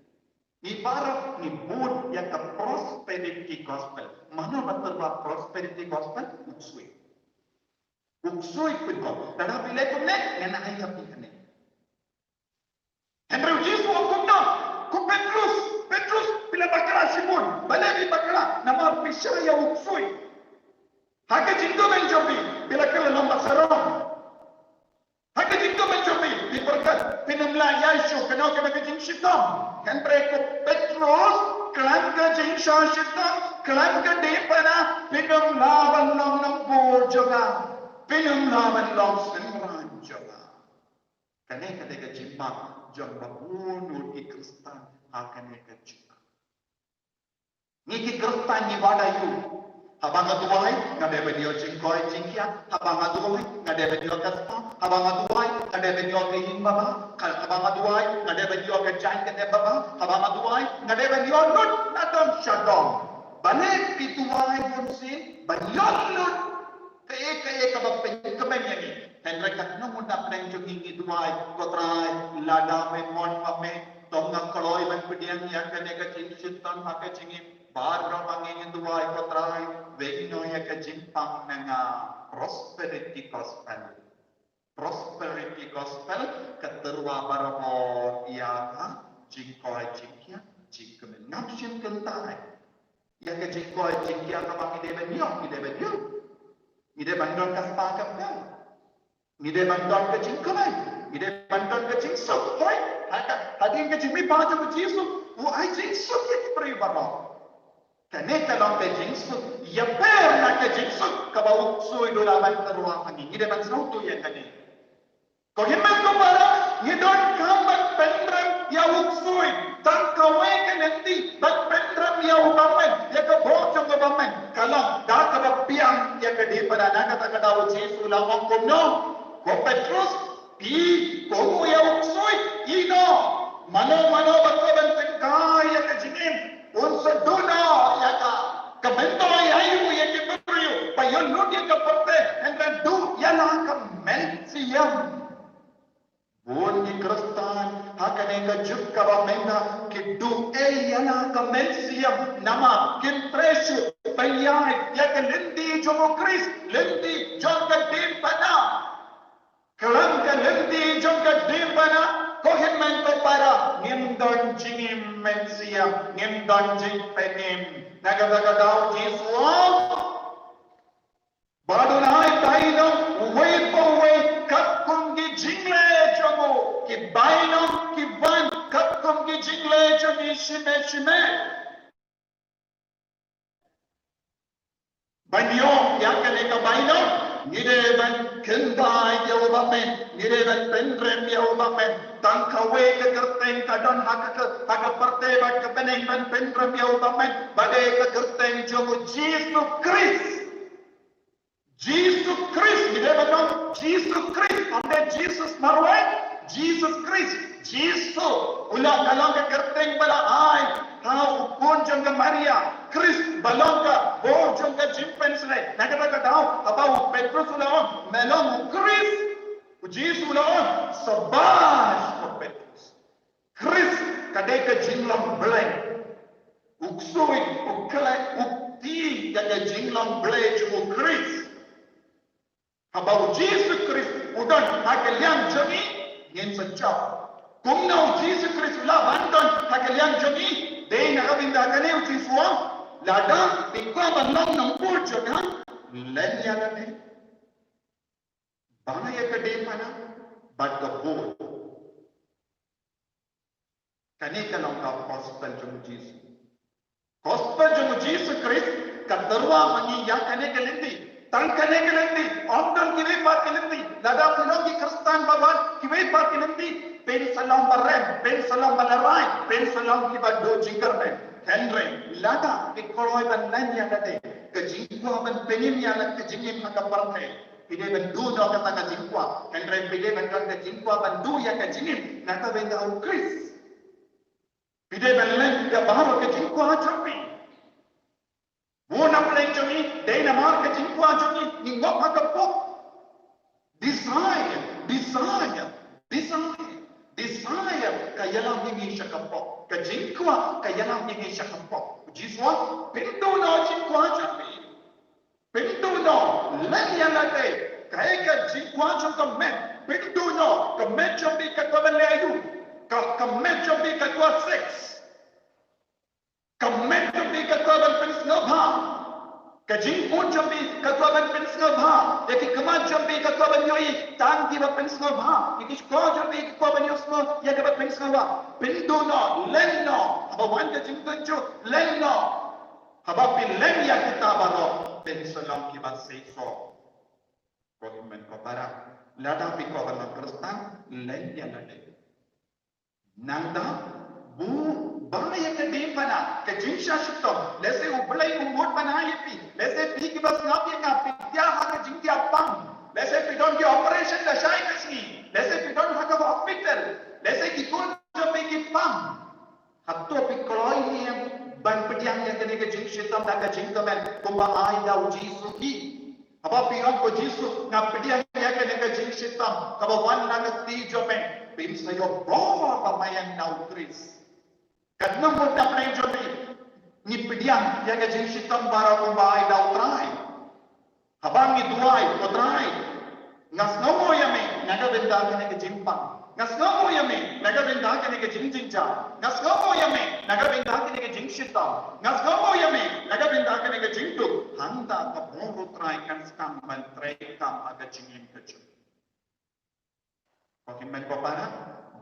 Ngi baroh ngi bud ïa ka prosperity gospel. Mano ba tyrwa prosperity gospel? U ksuid. U ksuid pynkob. Lada phi leh kumne, ngan ai ïa phi kane. Hynrei u Jisu u ong kumno? Ko Petrus, Petrus, phi la bakla shibun. Balei phi bakla? Namar phi shah ïa u ksuid. Ha ka jingkmen jong phi, phi la kylla long ba sarong. Ha ka jingkmen jong phi, phi pyrkhat, phin ym lah ïaishuh, kano kano ka jingshitom. Hynrei ko Petrus, khlem ka jingshah shitom, khlem ka diengphna, phin ym lah ban long nongbud jong nga. Phin ym lah ban long synran jong nga. Kane ka dei ka jingmang jong ba bun ki Khristan ha kane ka jingmang. Ngi ki Khristan ngi wad aïu? Haba nga duwai, nga dei ban ïoh jingkoit jingkhiah. Haba nga duwai, nga dei ban ïoh ka spah. Haba nga duwai, nga dei ban ïoh ka ïing baba. Ka, haba nga duwai, nga dei ban ïoh ka jaiñ ka dep baba. Haba nga duwai, nga dei ban ïoh lut na dong sha dong. Balei phi duwai bun sien ban ïoh lut? Kaei kaei kaba pynkmen ïa ngi. Hynrei katno ngut na pdeng jong ngi ngi duwai, ko Trai, lada me mon ma me, to nga kloi ban pdiang ïa kane ka jingshitom ha ka jingim. Baroh ma ngi ngi duwai, ko Trai, weng noh ïa ka jingpang na nga. Prosperity gospel. Prosperity gospel ka tyrwa barabor ïa ka jingkoit jingkhiah, jingkmen. Ngam shym kyntait ïa ka jingkoit jingkhiah kaba ngi dei ban ïoh, ngi dei ban ïoh. Ngi dei ban don ka spah ka phew. Ngi dei ban don ka jingkmen. Ngi dei ban don ka jingsuk. Hooid, ha ka, hadien ka jingmihpat jong u Jisu, u ai jingsuk ïa ki briew baroh. Kane ka long ka jingsuk, ïapher na ka jingsuk kaba u ksuid u la ban tyrwa ha ngi. Ngi dei ban sngewthuh ïa kane. Ko hynmen ko para, ngi donkam ban pynrem ïa u ksuid. Tang kawei ka lynti ban pynrem ïa u bymmen, ïa ka bor jong u bymmen, ka long da kaba pdiang ïa ka diengphna. Na kata ka daw u Jisu u la ong kumno? Ko Petrus, phi kohnguh ïa u ksuid? Ïehnoh. Mano mano ba kwah ban tyngkai ïa ka jingim, un sa duh noh ïa ka. Ka myntoi aïu ïa ki briew ba ïoh lut ïa ka pyrthei, hynrei duh ïa la ka mynsiem. Bun ki Khristan ha kane ka juk kaba mynta ki duh ei ïa la ka mynsiem, namar kim treh shuh ban ïaid ïa ka lynti jong u Khrist, lynti jong ka diengphna. Khlem ka lynti jong ka diengphna, ko hynmen ko para, ngim don jingim mynsiem, ngim don jingpynim. Na kata ka daw u Jisu u ong, ba don ai bainong uwei pa uwei katkum ki jingleh jong u, ki bainong ki wan katkum ki jingleh jong ngi shime shime. Ban ïoh ïa kane ka bainong, ngi dei ban kyntait ïa u bymmen, ngi dei ban pynrem ïa u bymmen. Tang kawei ka kyrteng ka don ha ka, ha ka pyrthei bad ka bneng ban pynrem ïa u bymmen, ba dei ka kyrteng jong u Jisu Khrist. Jisu Khrist, ngi dei ban ong Jisu Khrist, ym dei Jesus marwei, Jisu Khrist, Jisu. U la, ka long ka kyrteng ba la ai ha u khun jong ka Maria, Khrist ba long ka bor jong ka jingpynshlei. Na kata ka daw, haba u Petros u la ong, me long u Khrist, u Jisu u la ong, sabash ko Petros. Khrist ka dei ka jinglong Blei. U ksuid, u khleh, u kti ïa ka jinglong Blei jong u Khrist. Haba u Jisu Khrist u don ha ka liang jong ngi, ngin sa jop. Kumno u Jisu Khrist u lah ban don ha ka liang jong ngi? Dei na ka bynta kane u Jisu u ong, lada phi kwah ban long nongbuh jong nga, len ïa lade. Ba ïa ka diengphna bad ka bud. Kane ka long ka gospel jong u Jisu. Gospel jong u Jisu Khrist ka tyrwa ma ngi ïa kane ka lynti. Tang kane ka lynti, ym don kiwei pat ki lynti. Lada phi long ki Khristan ba bun, kiwei pat ki lynti, phin sa long ba rem, phin sa long ba lerai, phin sa long kiba duh jingkyrmen. Hynrei lada phi kloi ban len ïa lade, ka jingkwah ban pynim ïa la ka jingim ha ka pyrthei, phi dei ban duh noh kata ka jingkwah. Hynrei phi dei ban don ka jingkwah ban duh ïa ka jingim na ka bynta u Khrist. Phi dei ban len ïa baroh ka jingkwah jong phi. Bun na pdeng jong ngi, dei namar ka jingkwah jong ngi, ngi ngop ha ka pop. Desire, desire, desire, desire ka ïalam ïa ngi sha ka pop. Ka jingkwah ka ïalam ïa ngi sha ka pop. U Jisu u ong, pynduh noh jingkwah jong phi. Pynduh noh, len ïa lade. Kaei ka jingkwah jong ka met, pynduh noh. Ka met jong phi ka kwah ban leh aïu? Ka, ka met jong phi ka kwah sex. Ka met jong phi ka kwah ban pynsngewbha. Ka jingpun jong phi ka kwah ban pynsngewbha. Ïa ki khmat jong phi ka kwah ban ïohi tang kiba pynsngewbha. Ïa ki shkor jong phi ka kwah ban ïohsngew ïa kiba pynsngewbha. Pynduh noh, len noh. Haba wan ka jingtynjuh, len noh. Haba phi len ïa kita baroh, phin sa long kiba seisoh. Ko hynmen ko para, lada phi kwah ban long Khristan, len ïa lade. Nangta, bud ba ïa ka diengphna, ka jingshah shitom. Lehse U Blei um bud ban ai ïa phi. Lehse phi kiba sngap ïa nga phi thiah ha ka jingthiah pang. Lehse phi don ki operation lashai ka sngi. Lehse phi don ha ka hospital. Lehse ki khun jong phi ki pang. Hato phi kloi ne em ban pdiang ïa kane ka jingshitom da ka jingkmen kumba ai da u Jisu hi? Haba phi ong, ko Jisu, nga pdiang ïa kane ka jingshitom kaba wan na ka kti jong me, phin sa ïoh bor ba maïan na u Khrist. Katno ngut na pdeng jong ngi ngi pdiang ïa ka jingshitom baroh kumba ai da u Trai? Haba ngi duwai, ko Trai, nga sngewnguh ïa me na ka bynta kane ka jingpang. Nga sngewnguh ïa me na ka bynta kane ka jingjynjar. Nga sngewnguh ïa me na ka bynta kane ka jingshitom. Nga sngewnguh ïa me na ka bynta kane ka jingduk. Hangta ka bor u Trai kan sdang ban treikam ha ka jingim ka jong ngi. Ko hynmen ko para,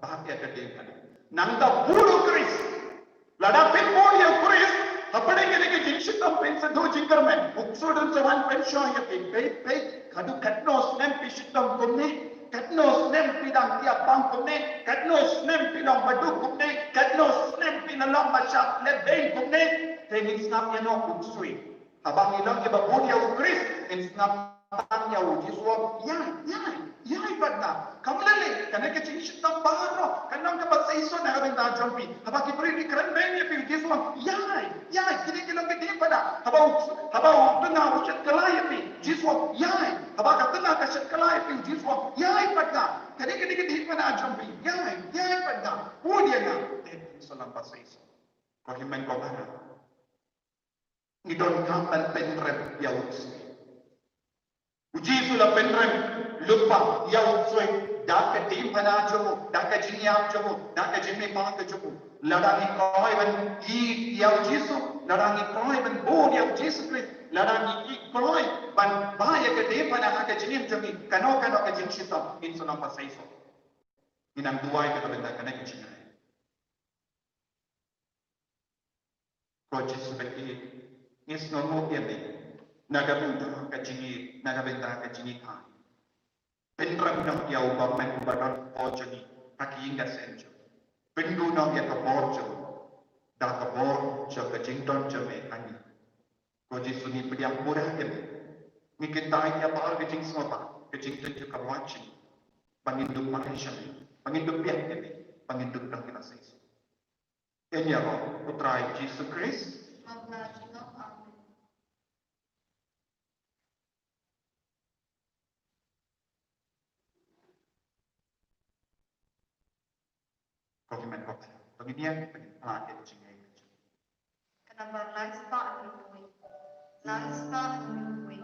ba ïa ka diengphna. Nangta bud u Khrist. Lada phin bud ïa u Khrist, hapdeng kane ka jingshitom phin sa duh jingkyrmen. U ksuid un sa wan pynshoh ïa phi, peit, peit, haduh katno snem phi shitom kumne, katno snem phi dang thiah pang kumne, katno snem phi long baduk kumne, katno snem phi la long ba shah leh beiñ kumne. Te ngin sngap ïa no? U ksuid. Haba ngi long kiba bud ïa u Khrist, ngin sngap tang ïa u Jisu. Ïai, ïai, ïai pat nga. Kam lei lei, kane ka jingshitom baroh kan long kaba seisoh na ka bynta jong phi. Haba ki briew ki kren beiñ ïa phi, u Jisu, ïai, ïai, kine ki long ka diengphna. Haba u, haba u tnga u shah kylla ïa phi, Jisu, ïai. Haba ka tnga ka shah kylla ïa phi, u Jisu, ïai pat nga. Kane, kane ka diengphna jong phi. Ïai, ïai pat nga. Bud ïa nga. Te sa long ba seisoh. Ko hynmen ko para, ngi donkam ban pynrem ïa u ksuid. U Jisu la pynrem lypa ïa u ksuid da ka diengphna jong u, da ka jingïap jong u, da ka jingmihpat ka jong u. Lada ngi kloi ban ïeit ïa u Jisu, lada ngi kloi ban bud ïa u Jisu Khrist, lada ngi kloi ban ba ïa ka diengphna ha ka jingim jong ngi, kano kano ka jingshitom ngin sa long ba seisoh. Ngin nang duwai ka bynta kane ka jingim. Ko Jisu ba ïeit, ngi sngewnguh ïa me na ka bynta ka jingïeit, na ka bynta ka jingïeit. Pynrem noh ïa u bymman uba don bor jong ngi ha ka ïing ka sem jong ngi. Pynduh noh ïa ka bor jong u da ka bor jong ka jingdon jong me ha ngi. Ko Jisu, ngi pdiang pura ïa me. Ngi kyntait ïa baroh ka jingsngewbha, ka jingtynjuh, ka wad jong ngi, ba ngin dup marei sha me, ba ngin dup biang ïa me, ba ngin dup dang ïa me. Ïaroh u Trai Jisu Khrist. Ka nambar lai spah hynriew wei. Lai spah hynriew wei.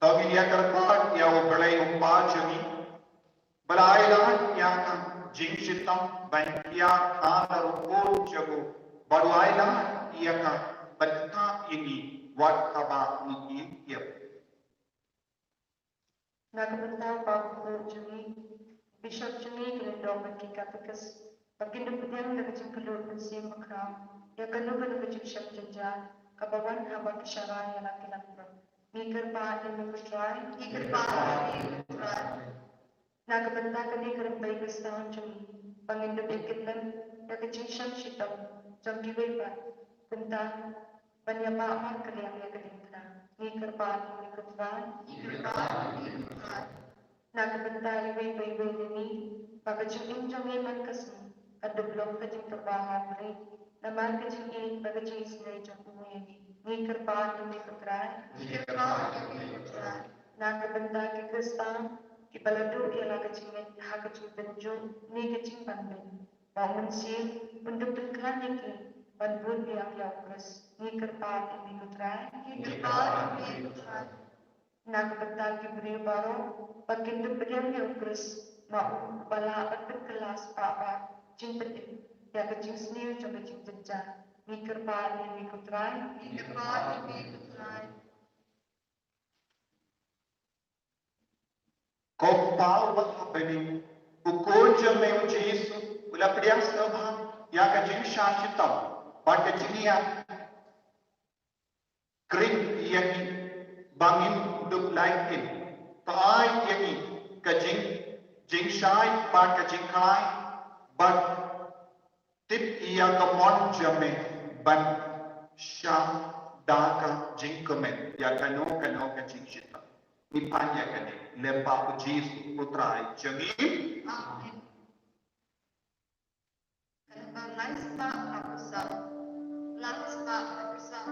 To ngin ïa kyrpad ïa U Blei U Kpa jong ngi, ba la ai lad ïa ka jingshitom ban kiar halor u khun jong u, bad u ai lad ïa ka ban ktah ïa ngi wat haba ngi ïeit. Na ka bynta u Pop jong ngi, Bishop jong ngi, ki lyngdoh bad ki katekis, ba kin da pdiang da ka jingkyllut mynsiem bakhraw ïa kano kano ka jingshah jynjar kaba wan haba ki shah rai ïa la ki langbrot. Ngi kyrpad ïa me ko Trai, ngi kyrpad ïa me ko Trai. Na ka bynta kane ka rympei Khristan jong ngi, ba ngin da peit kylleng ïa ka jingshah shitom jong kiwei pat, kumta ban ïa ba markylliang ïa ka diengphna. Ngi kyrpad ïa me ko Trai, ngi kyrpad ïa me ko Trai. Na ka bynta iwei pa iwei na ngi, ba ka jingim jong ngi man ka sngi kan da long ka jingtyrwa ha U Blei namar ka jingïeit bad ka jingisynei jong u ïa ngi. Ngi kyrpad ïa me ko Trai, ngi kyrpad ïa me ko Trai. Na ka bynta ki Khristan kiba la duh ïa la ka jingngeit ha ka jingpynjot ne ka jingpynbeit, ba U Mynsiem un da pynkhlaiñ ïa ki ban bud biang ïa U Khrist. Ngi kyrpad ïa me ko Trai, ngi kyrpad ïa me ko Trai. Na ka bynta ki briew baroh ba kin da pdiang ïa U Khrist, ma u ba lah ban pynkylla spah bad jingpynim ïa ka jingsniew jong ka jingjynjar. Ngi kyrpad ïa me ko Trai, ngi kyrpad ïa me ko Trai. Ko Kpa uba ha bneng, u Khun jong me U Jisu u la pdiang sngewbha ïa ka jingshah shitom bad ka jingïaid khring ïa ngi ba ngin dup laitluid. To ai ïa ngi ka jing, jingshai bad ka jingkhlaiñ, bad tip ïa ka mon jong me ban shah da ka jingkmen ïa kano kano ka jingshitom. Ngi pan ïa kane lyngba U Jisu U Trai jong ngi. Amen. Ka nambar lai spah hynriew saw. Lai spah hynriew saw.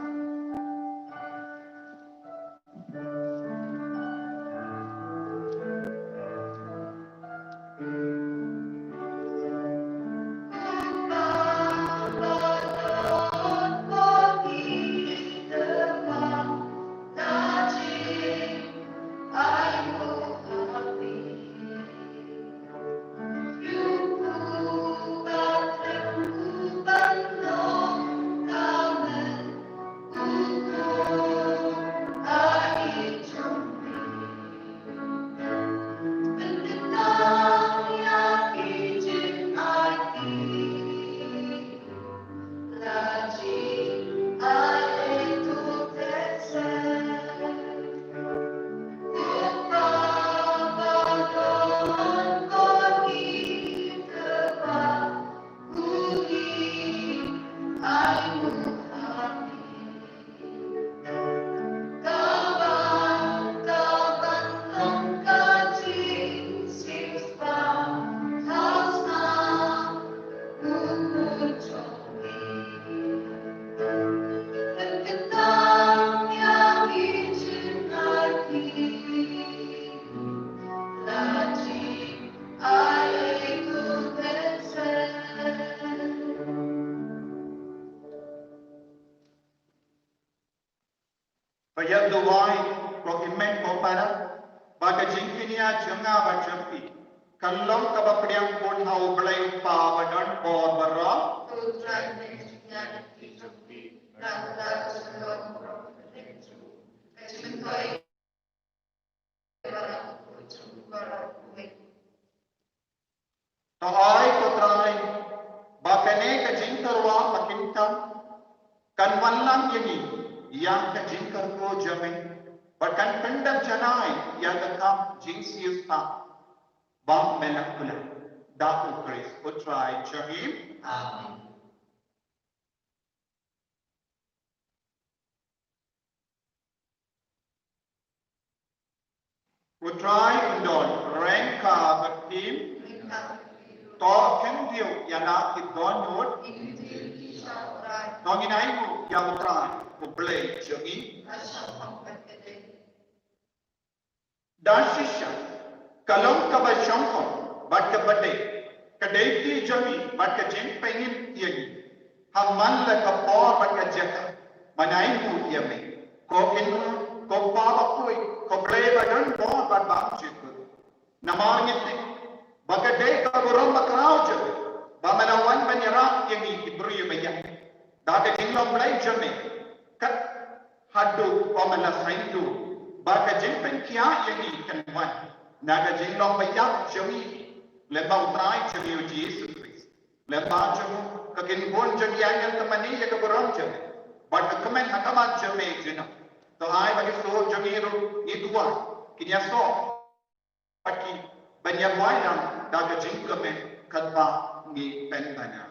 jingkñia jong nga bad jong phi ka long kaba pdiang bun ha U Blei U Kpa ba don bor baroh. To ai ko Trai, ba kane ka jingtyrwa ba kyntham kan wanlam ïa ngi ïa ka jingkyrkhu jong me, bad kan pyndep janai ïa ka kam jingsiewspah ba me la kular. Da U Khrist U Trai jong ngi. Amen. U Trai un don ryngkat bad phi. To khyndiat ïa la ki dohnud. To ngin ainguh ïa U Trai U Blei jong ngi. Da shisha ka long kaba shongkun bad kaba dei ka dei ki jong ngi bad ka jingpynim ïa ngi ha man la ka por bad ka jaka. Ngan ainguh ïa me, ko Kynrad, ko Kpa bakhuid, ko Blei ba don bor bad bymjukut. Namar ngi tip ba ka dei ka burom bakhraw jong me ba me la wan ban ïarap ïa ngi ki briew ba ïap da ka jinglong Blei jong me. Kat haduh ba me la sngewthuh ba ka jingpynkhiah ïa ngi kan wan na ka jinglong ba ïap jong ngi lyngba U Trai jong ngi U Jisu Khrist. Lyngba jong u ka kynbun jong ki angel ka mane ïa ka burom jong me, bad ka kmen ha khmat jong me junom. To ai ba ki sur jong ngi ruh ngi duwai kin ïasoh bad ki ban ïa buaid lang da ka jingkmen katba ngi pynbna.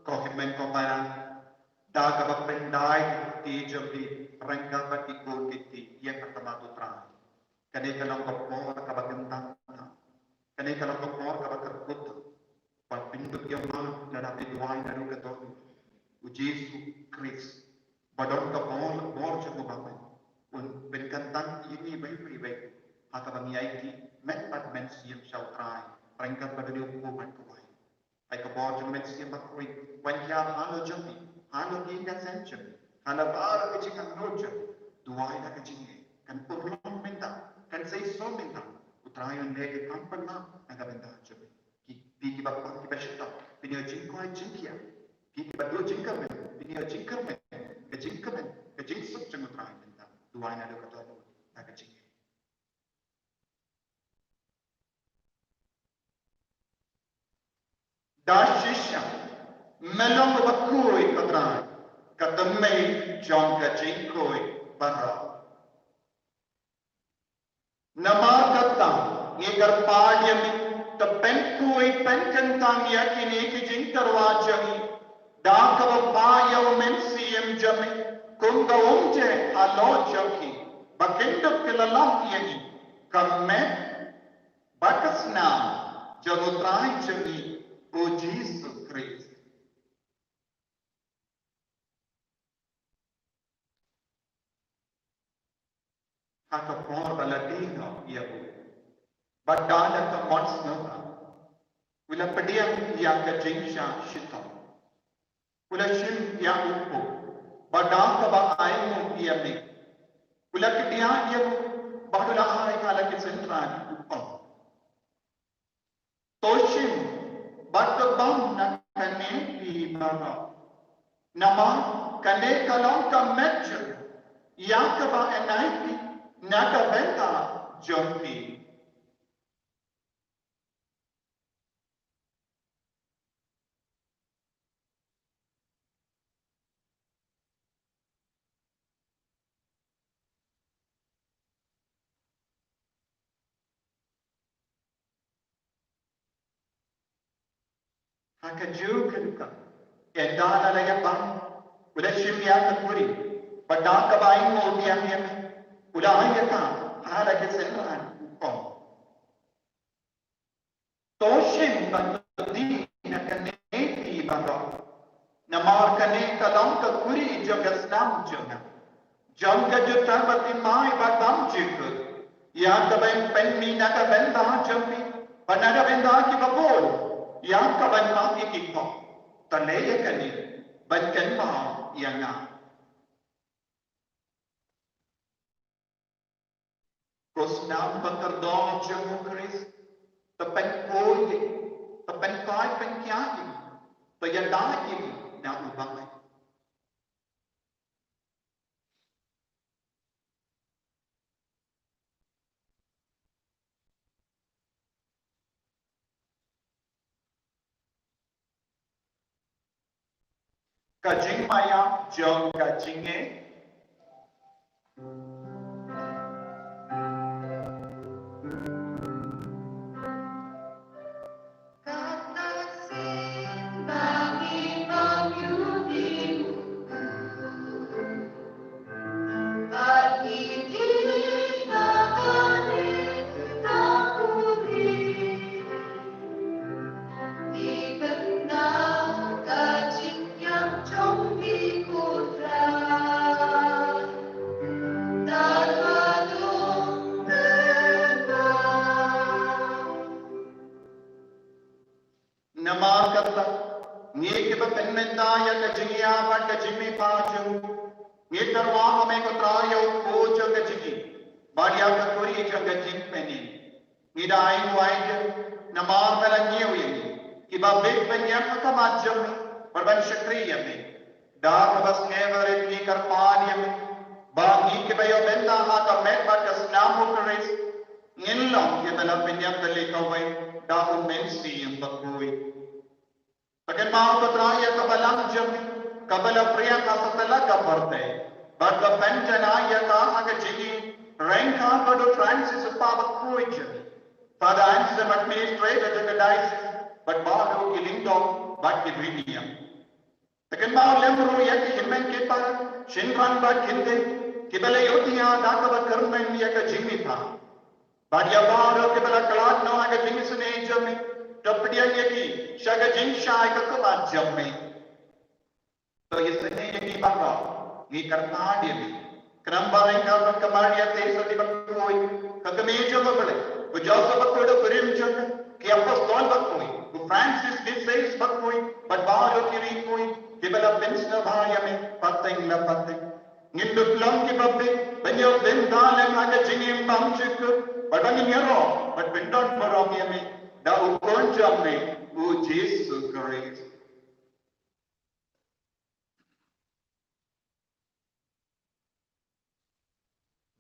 Ko hynmen ko para, da kaba pyndait ki kti jong phi ryngkat bad ki khun ki kti ïa ka khmat U Trai. Kane ka long ka por kaba kyntang. Kane ka long ka por kaba kyrkhu. Bad pynduh ïa ma lada phi duwai naduh ka dohnud. U Jisu Khrist ba don ka bor, bor jong u ba man, un pynkyntang ïa ngi bad phi bad ha kaba ngi aiti met bad mynsiem sha U Trai ryngkat bad une u kpu bad kawei. Ai ka bor jong u Mynsiem Bakhuid, wan ïa halor jong phi, halor ki ïing ki sem jong phi, halor baroh ki jingangnud jong phi. Duwai da ka jingngeit, kan urlong mynta, kan seisoh mynta. U Trai un leh ka kam pynlong na ka bynta jong phi. Ki, phi kiba pang kiba shitom, phin ïoh jingkoit jingkhiah. Phi kiba duh jingkyrmen, phin ïoh jingkyrmen, ka jingkmen, ka jingsuk jong U Trai mynta. Duwai naduh ka dohnud da ka jingngeit. Da shisha me long uba khuid, ko Trai, ka tymmen jong ka jingkhuid baroh. Namar kata ngi kyrpad ïa me, to pynkhuid pynkyntang ïa kine ki jingtyrwa jong ngi da kaba phah ïa u Mynsiem jong me, kum ka umjai halor jong ki, ba kin dup ki la long ïa ngi ka met bad ka snam jong U Trai jong ngi U Jisu Khrist. Ha ka por ba la die noh ïa u, bad da la ka mon sngewbha, u la pdiang ïa ka jingshah shitom. U la shim ïa u kpu, bad da kaba ainguh ïa me, U la kdiah ïa u bad u la ai ha la ki synran, u ong: To shim bad to bam na kane phi baroh. Namar kane ka long ka met jong nga, ïa kaba yn ai phi na ka bynta jong phi. Ha kajuh ka jaka, ynda la ïa bam, u la shim ïa ka kuri, bad da kaba ainguh biang ïa me, u la ai ïa ka ha la ki synran, u ong: To shim bad to die na kane phi baroh. Namar kane ka long ka kuri jong ka snam jong nga, jong ka jutang ba phin ai bad bam jingkut, ïa kaban pynmih na ka bynta jong phi bad na ka bynta kiba bun, ïa kaban map ïa ki hok. To leh ïa kane ban kynmaw ïa nga. Ko snam ba kordor jong u Khrist, to pynkhuid, to pynkoit pynkhiah, to ïada na u Balang. Ka jingmaïa jong ka jingngeit. Namar kata, ngi kiba pynmynta ïa ka jingïa bad ka jingmihpat jong u, ngi kyrpad ha me ko Trai, ïa u kpu jong ka jingim bad ïa ka kuri jong ka jingpynim. Ngi da ai nguh ïa me namar me la ñiew ïa ngi kiba bit ban ïeng ha khmat jong me bad ban shakri ïa me. Da kaba sngewrit ngi kyrpad ïa me ba ngi kiba ïoh bynta ha ka met bad ka snam u Khrist ngin long kiba la pynïap da lade kawei da u Mynsiem Bakhuid. Te kynmaw ko Trai ïa ka Balang jong me kaba la pyrshang ha satlak ka pyrthei bad ba pynjanai ïa ka ha ka jingim ryngkat bad u Francis u kpa bakhuid jong me, Father Anselm, administrator jong ka diocese, bad baroh ki lyngdoh bad ki riewniam. Te kynmaw lem ruh ïa ki hynmen ki para, shynrang bad kynthei kiba la ïohthiah da kaba kyrmen ïa ka jingmihpat. Bad ïa baroh kiba la khlad noh ha ka jingisynei jong me, to pdiang ïa ki sha ka jingshai ka khmat jong me. To isynei ïa ngi baroh, ngi kyrpad ïa me. Khnang ba ryngkat bad ka Maria Theisotti bakhuid, ka kmie jong U Blei, u Joseph bakhuid u kurim jong ka, ki apostol bakhuid, u Francis de Sales bakhuid, bad baroh ki riewkhuid kiba la pynsngewbha ïa me pateng la pateng, ngin dup long kiba bit ban ïoh bynta lem ha ka jingim bymjukut, bad ba ngin ïaroh bad pyndon burom ïa me da u Khun jong me, u Jisu Khrist.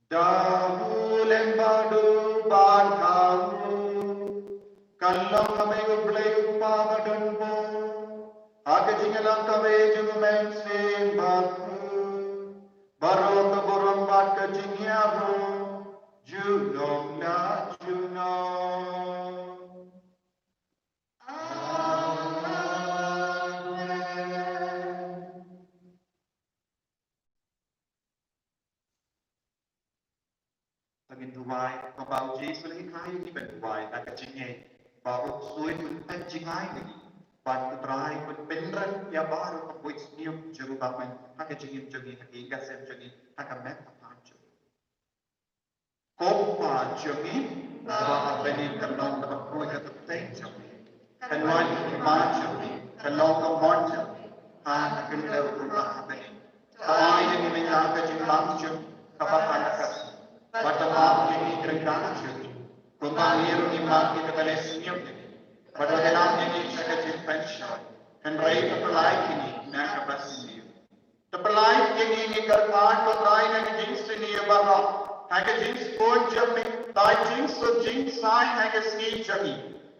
Da u lem bad u bad ha u, kan long ha me U Blei U Kpa badonbor, ha ka jingïalang kawei jong U Mynsiem Bakhuid, baroh ka burom bad ka jingïaroh junom la junom. Amen. Te ngin duwai, kumba u Jisu u la hikai ïa ngi ban duwai, da ka jingngeit ba u ksuid un pynjngai ïa ngi, bad u Trai un pynrem ïa baroh ka buit sniew jong u bymman ha ka jingim jong ngi, ha ka ïing ka sem jong ngi, ha ka met ka phad jong ngi. Ko Kpa jong ngi ba ha bneng, kan long kaba khuid ka kyrteng jong me. Kan wan ka hima jong me, kan long ka mon jong me ha ka khyndew kumba ha bneng. To ai ïa ngi mynta ka jingbam jong ngi, kaba ha la ka pynkylla jong ngi, kumba ngi ruh ngim mad ïa kaba leh sniew ïa ngi, bad ym dei ban ïa ngi sha ka jingpynshoi, hynrei to pynlait ïa ngi na kaba sniew. To pynlait ïa ngi, ngi kyrpad ko Trai, na ka jingsniew baroh, ha ka jingsbun jong me, tai jingsuk jingsaiñ ha ka sngi jong ngi.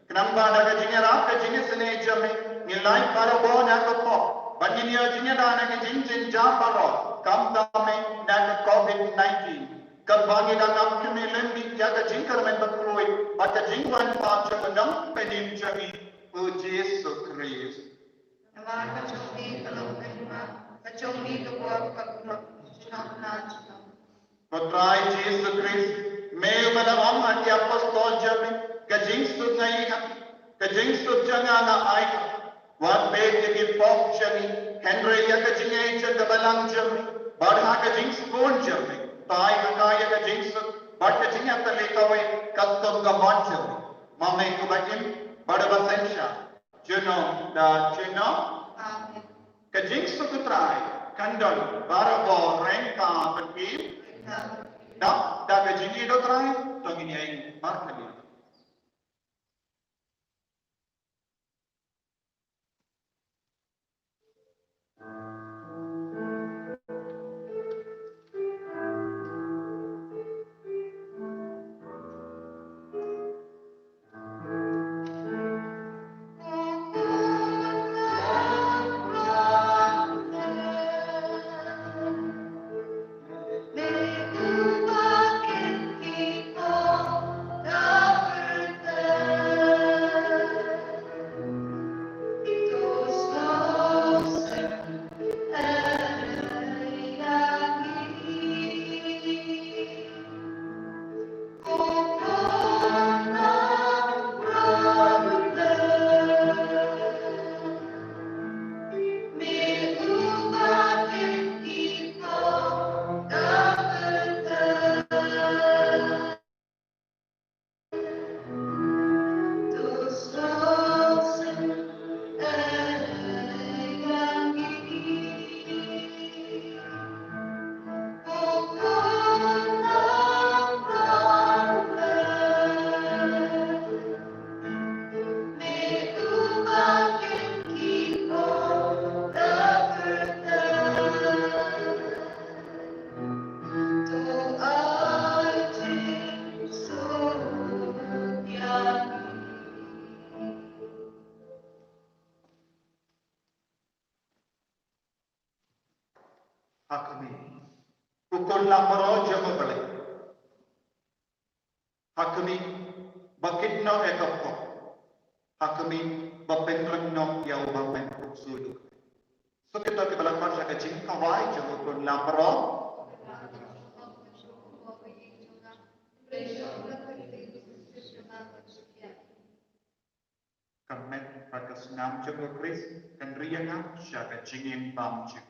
Khnang ba da ka jingïarap ka jingisynei jong me, ngin lait barabor na ka pop, bad ngin ïoh jingïada na ka jingjynjar baroh, khamtam eh na ka covid nineteen. Katba ngi dang ap kmie lynti ïa ka jingkyrmen bakhuid bad ka jingwan pat jong u Nongpynim jong ngi, u Jisu Khrist. Namar ka jong me ka long ka hima, ka jong me ka bor, ka burom, junom la junom. Ko Trai Jisu Khrist, me uba la ong ha ki apostol jong me, ka jingsuk nga ïa phi, ka jingsuk jong nga nga ai ha phi. Wat peit ïa ki pop jong ngi, hynrei ïa ka jingaiei jong ka balang jong me, bad ha ka jingsbun jong me, tai ha ka ïa ka jingsuk bad ka jingïatylli kawei katkum ka mon jong me. Ma me uba im bad uba synshar, junom la junom. Amen. Ka jingsuk u Trai kan don barabor ryngkat bad phi. Dap da ka jingïeit u Trai, to ngin ïaid markhalieh. Ha khmih, ko khun langbrot jong U Blei. Ha khmih, ba kit noh ïa ka pop. Ha khmih, ba pynrem noh ïa uba men khuid shuh. Suk ïa kito kiba la khot sha ka jingkhawai jong u khun langbrot. Ka met bad ka snam jong U Khrist kan ri ïa nga sha ka jingim bymjukut.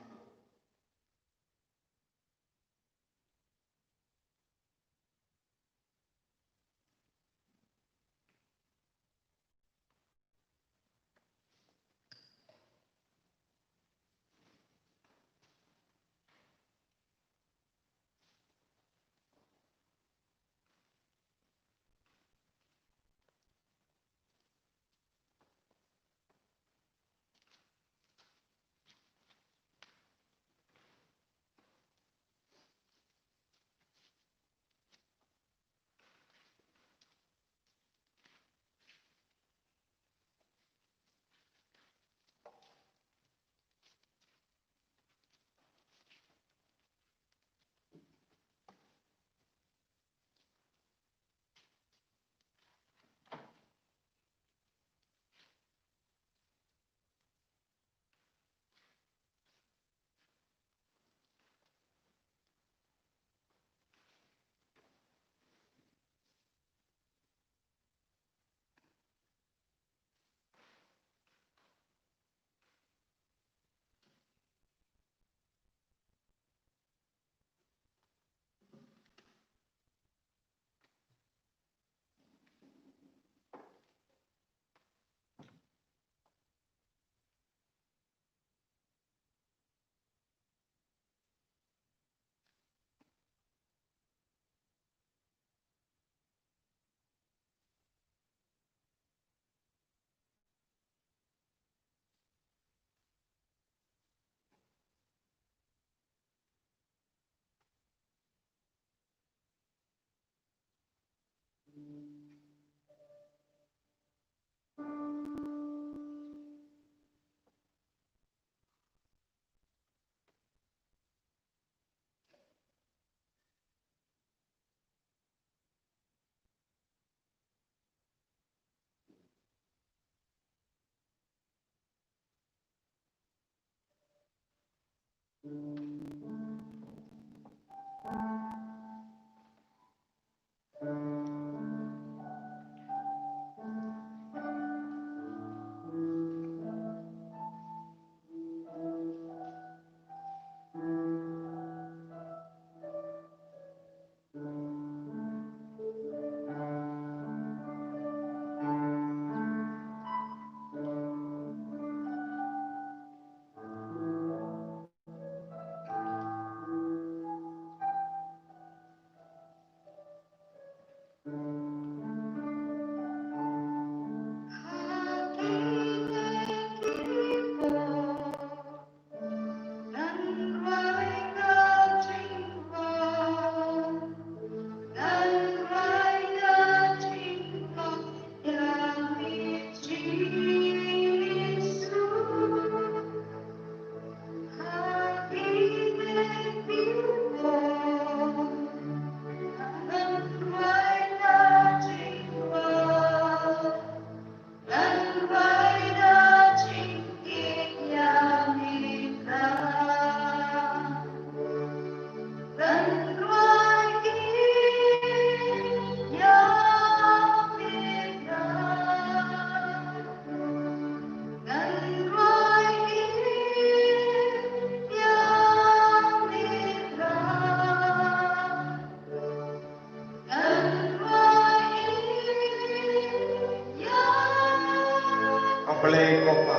A Blei ko Pa,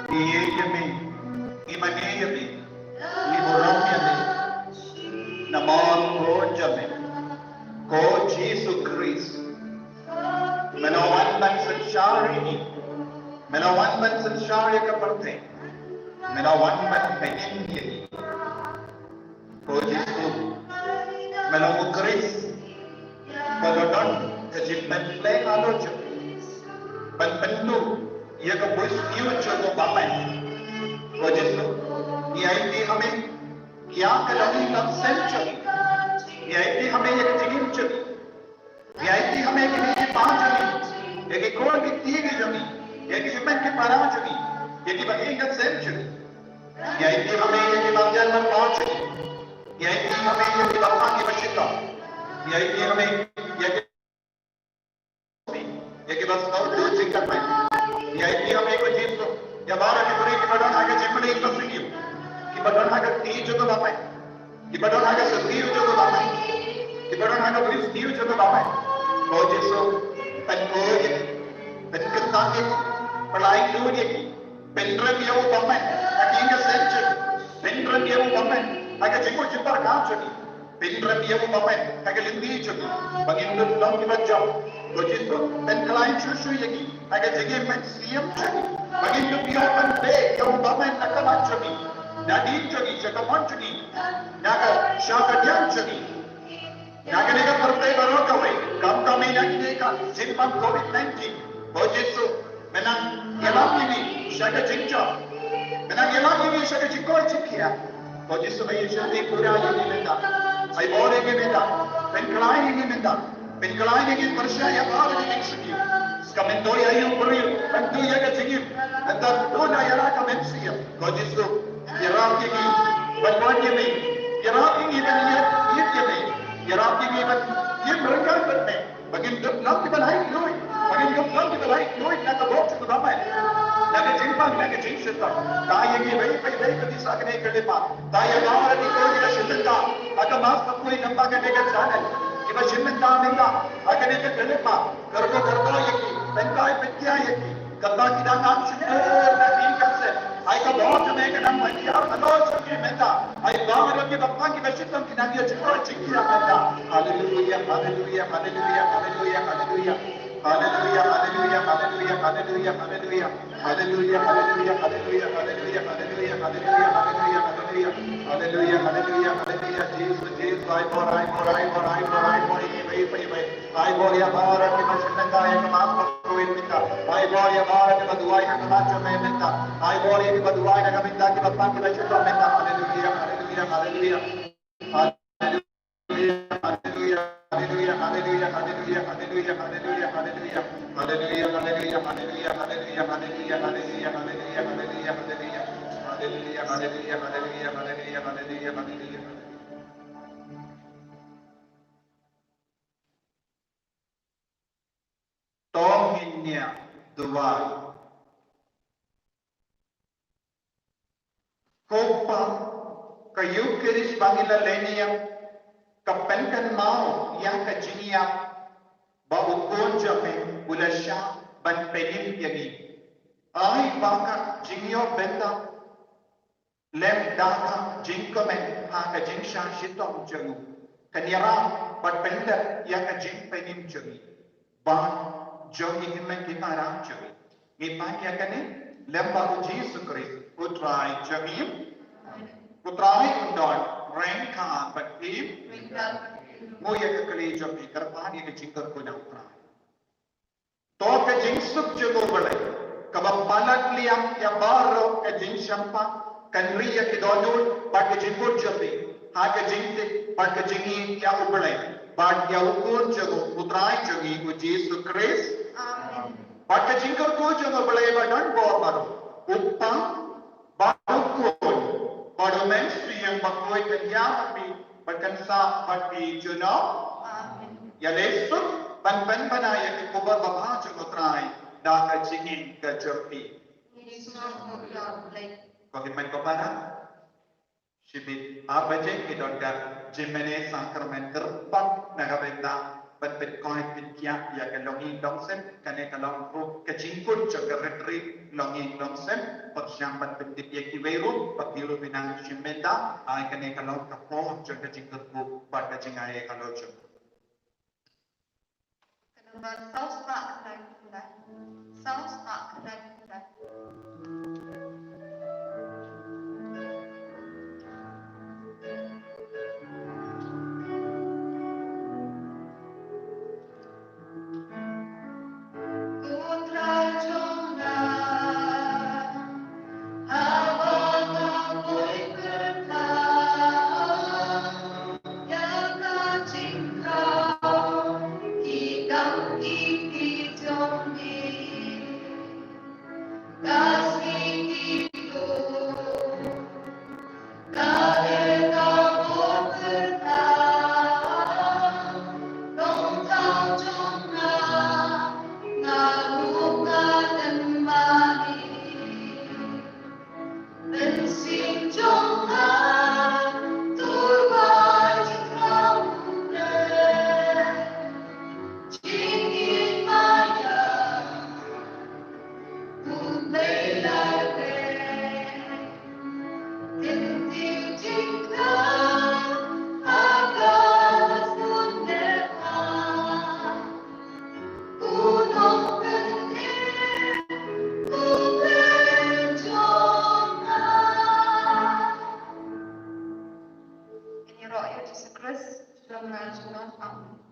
ngi ïeit ïa me, ngi mane ïa me, ngi burom ïa me namar u khun jong me, ko Jisu Khrist. Me la wan ban synshar ïa ngi, me la wan ban synshar ïa ka pyrthei, me la wan ban pynïeng ïa ngi. Ko Jisu, me long u Khrist ba la don ka jingpynlong halor jong ngi ban pynduh ïa ka bunsniew jong u bymman. Ko Jisu, ngi aiti ha me ïa ka dang ïa ka sem jong ngi, ngi aiti ha me ïa ka jingim jong ngi. Ngi aiti ha me ïa ki kmie ki kpa jong ngi, ïa ki khun ki kti ki jong ngi, ïa ki hynmen ki para jong ngi, ïa kiba ïeit ka sem jong ngi. Ngi aiti ha me ïa ki bangjan bangpa jong ngi. Ngi aiti ha me ïa ki bangpa kiba shitom. Ngi aiti ha me ïa ki, ïa kiba sngewthuh jingkyrmen. Ngi aiti ha me ko Jisu ïa baroh ki briew kiba don ha ka jingpynlong ka sniew, kiba don ha ka kti jong u bymman. Kiba don ha ka sniew jong u bymman. Kiba don ha ka sniew jong u bymman. Ko Jisu, pynkyntang ïa ki, pynkyntang ïa ki, pynlait lut ïa ki. Pynrem ïa u bymman ha ki ïing ka sem jong ki. Pynrem ïa u bymman ha ka jingmut jingpyrkhat jong ki. Pynrem ïa u bymman ha ka lynti jong ki. Ba ngin ym long kiba jop. Ko Jisu, pynkhlaiñ shuh shuh ïa ki ha ka jingim mynsiem jong ki. Ba ngin ym ïoh ban beh ïa u bymman na ka mat jong ki, na dien jong ki, sha ka mon jong ki, na ka, sha ka diang jong ki, na kane ka pyrthei baroh kawei, khamtam na kane ka jingpang covid nineteen. Ko Jisu, me nang ïalap ïa ngi sha ka jingjop, me nang ïalap ïa ngi sha ka jingkoit jingkhiah. Ko Jisu, me ïa shim pura ïa ngi mynta. Ai bor ïa ngi mynta. Pynkhlaiñ ïa ngi mynta. Pynkhlaiñ ïa ngi pyrshah ïa baroh ki jingsniew. Ka myntoi aïu briew, mynta ïa ka jingim, mynta duna ïa la ka mynsiem. Ko Jisu, ïarap ïa ngi ban wan ïa me. Ïarap ïa ngi ban ïeit, ïeit ïa me. Ïarap ïa ngi ban ïeit ryngkat bad me. Ba ngin ym long kiba lait luid, ba ngin ym long kiba lait luid na ka bor jong u bymman, na ka jingpang, na ka jingshitom. Thaw ïa ngi iwei pa iwei ka dei sa kane ka lima. Thaw ïa baroh ki khun kiba shim bynta ha ka Mass Bakhuid lyngba kane ka channel, kiba shim bynta mynta ha kane ka lima. Kyrkhu kyrdoh ïa ki, pynthait pynthia ïa ki. Kata ki dang nang shim bynta na ki ka sem. Ai ka bor jong me ka dang ban ïaid halor jong ki mynta. Ai baroh kiba pang kiba shitom ki nang ïa jingkoit jingkhiah mynta. Haleluia, haleluia, haleluia, haleluia, haleluia. Haleluia, haleluia, haleluia, haleluia, haleluia. Haleluia, haleluia, haleluia, haleluia, haleluia, haleluia, haleluia, haleluia. Haleluia, haleluia, haleluia. Jisu, Jisu, ai bor, ai bor, ai bor, ai bor, ai bor, iwei pa iwei. Ai bor ïa baroh kiba shim bynta ïa ka Mass Bakhuid mynta. Ai bor ïa baroh kiba duwai ha ka Mass jong me mynta. Ai bor ïa kiba duwai ha ka mynta, kiba pang kiba shitom mynta. Haleluia, haleluia, haleluia. Haleluia, haleluia, haleluia, haleluia, haleluia, haleluia, haleluia. Haleluia, haleluia, haleluia, haleluia, haleluia, haleluia, haleluia, haleluia, haleluia. Haleluya, haleluya, haleluya, haleluya, haleluya, haleluya. To ngin ïa duwai. Ko Pa, ka Ïukharist ba ngi la leh ïa, ka pynkynmaw ïa ka jingïap ba u Khun jong me u la shah ban pynim ïa ngi. Ai ba ka jingïoh bynta lem da ka jingkmen ha ka jingshah shitom jong u, kan ïarap bad pyndep ïa ka jingpynim jong ngi. Bad jong ngi hynmen ki para jong ngi. Ngi pan ïa kane lem bad u Jisu Khrist, u Trai jong ngi. U Trai un don ryngkat bad phi. Mo ïa ka kali jong ngi, kyrpad ïa ka jingkyrkhu na u Trai. To ka jingsuk jong u Blei, kaba palat liang ïa baroh ka jingshemphang, kan ri ïa ki dohnud bad ka jingkut jong phi ha ka jingtip bad ka jingïeit ïa u Blei bad ïa u Khun jong u, u Trai jong ngi u Jisu Khrist. Amen. Bad ka jingkyrkhu jong u Blei ba don bor baroh, u Kpa, bad u Khun, bad u Mynsiem Bakhuid, kan ïa bad phi, bad kan sah bad phi junom. Amen. Ïa leh suk ban pynbna ïa ki khubor babha jong u Trai da ka jingim ka jong phi. Ko hynmen ko para. Shibit ar baje ki don ka jingmane sakramen kyrpad na ka bynta ban pynkhuid pynkhiah ïa ka longïing longsem. Kane ka long ruh ka jingkut jong ka rit ri longïing longsem, pyrshang ban pyntip ïa kiwei ruh ba ki ruh pynang shim bynta. Ai kane ka long ka por jong ka jingkyrkhu bad ka jingai ïa ka lok jong. Ka number saw spah khyndai phew lai. Saw spah khyndai phew lai. Ïaroh ïa u Jisu Khrist, junom la junom. Amen.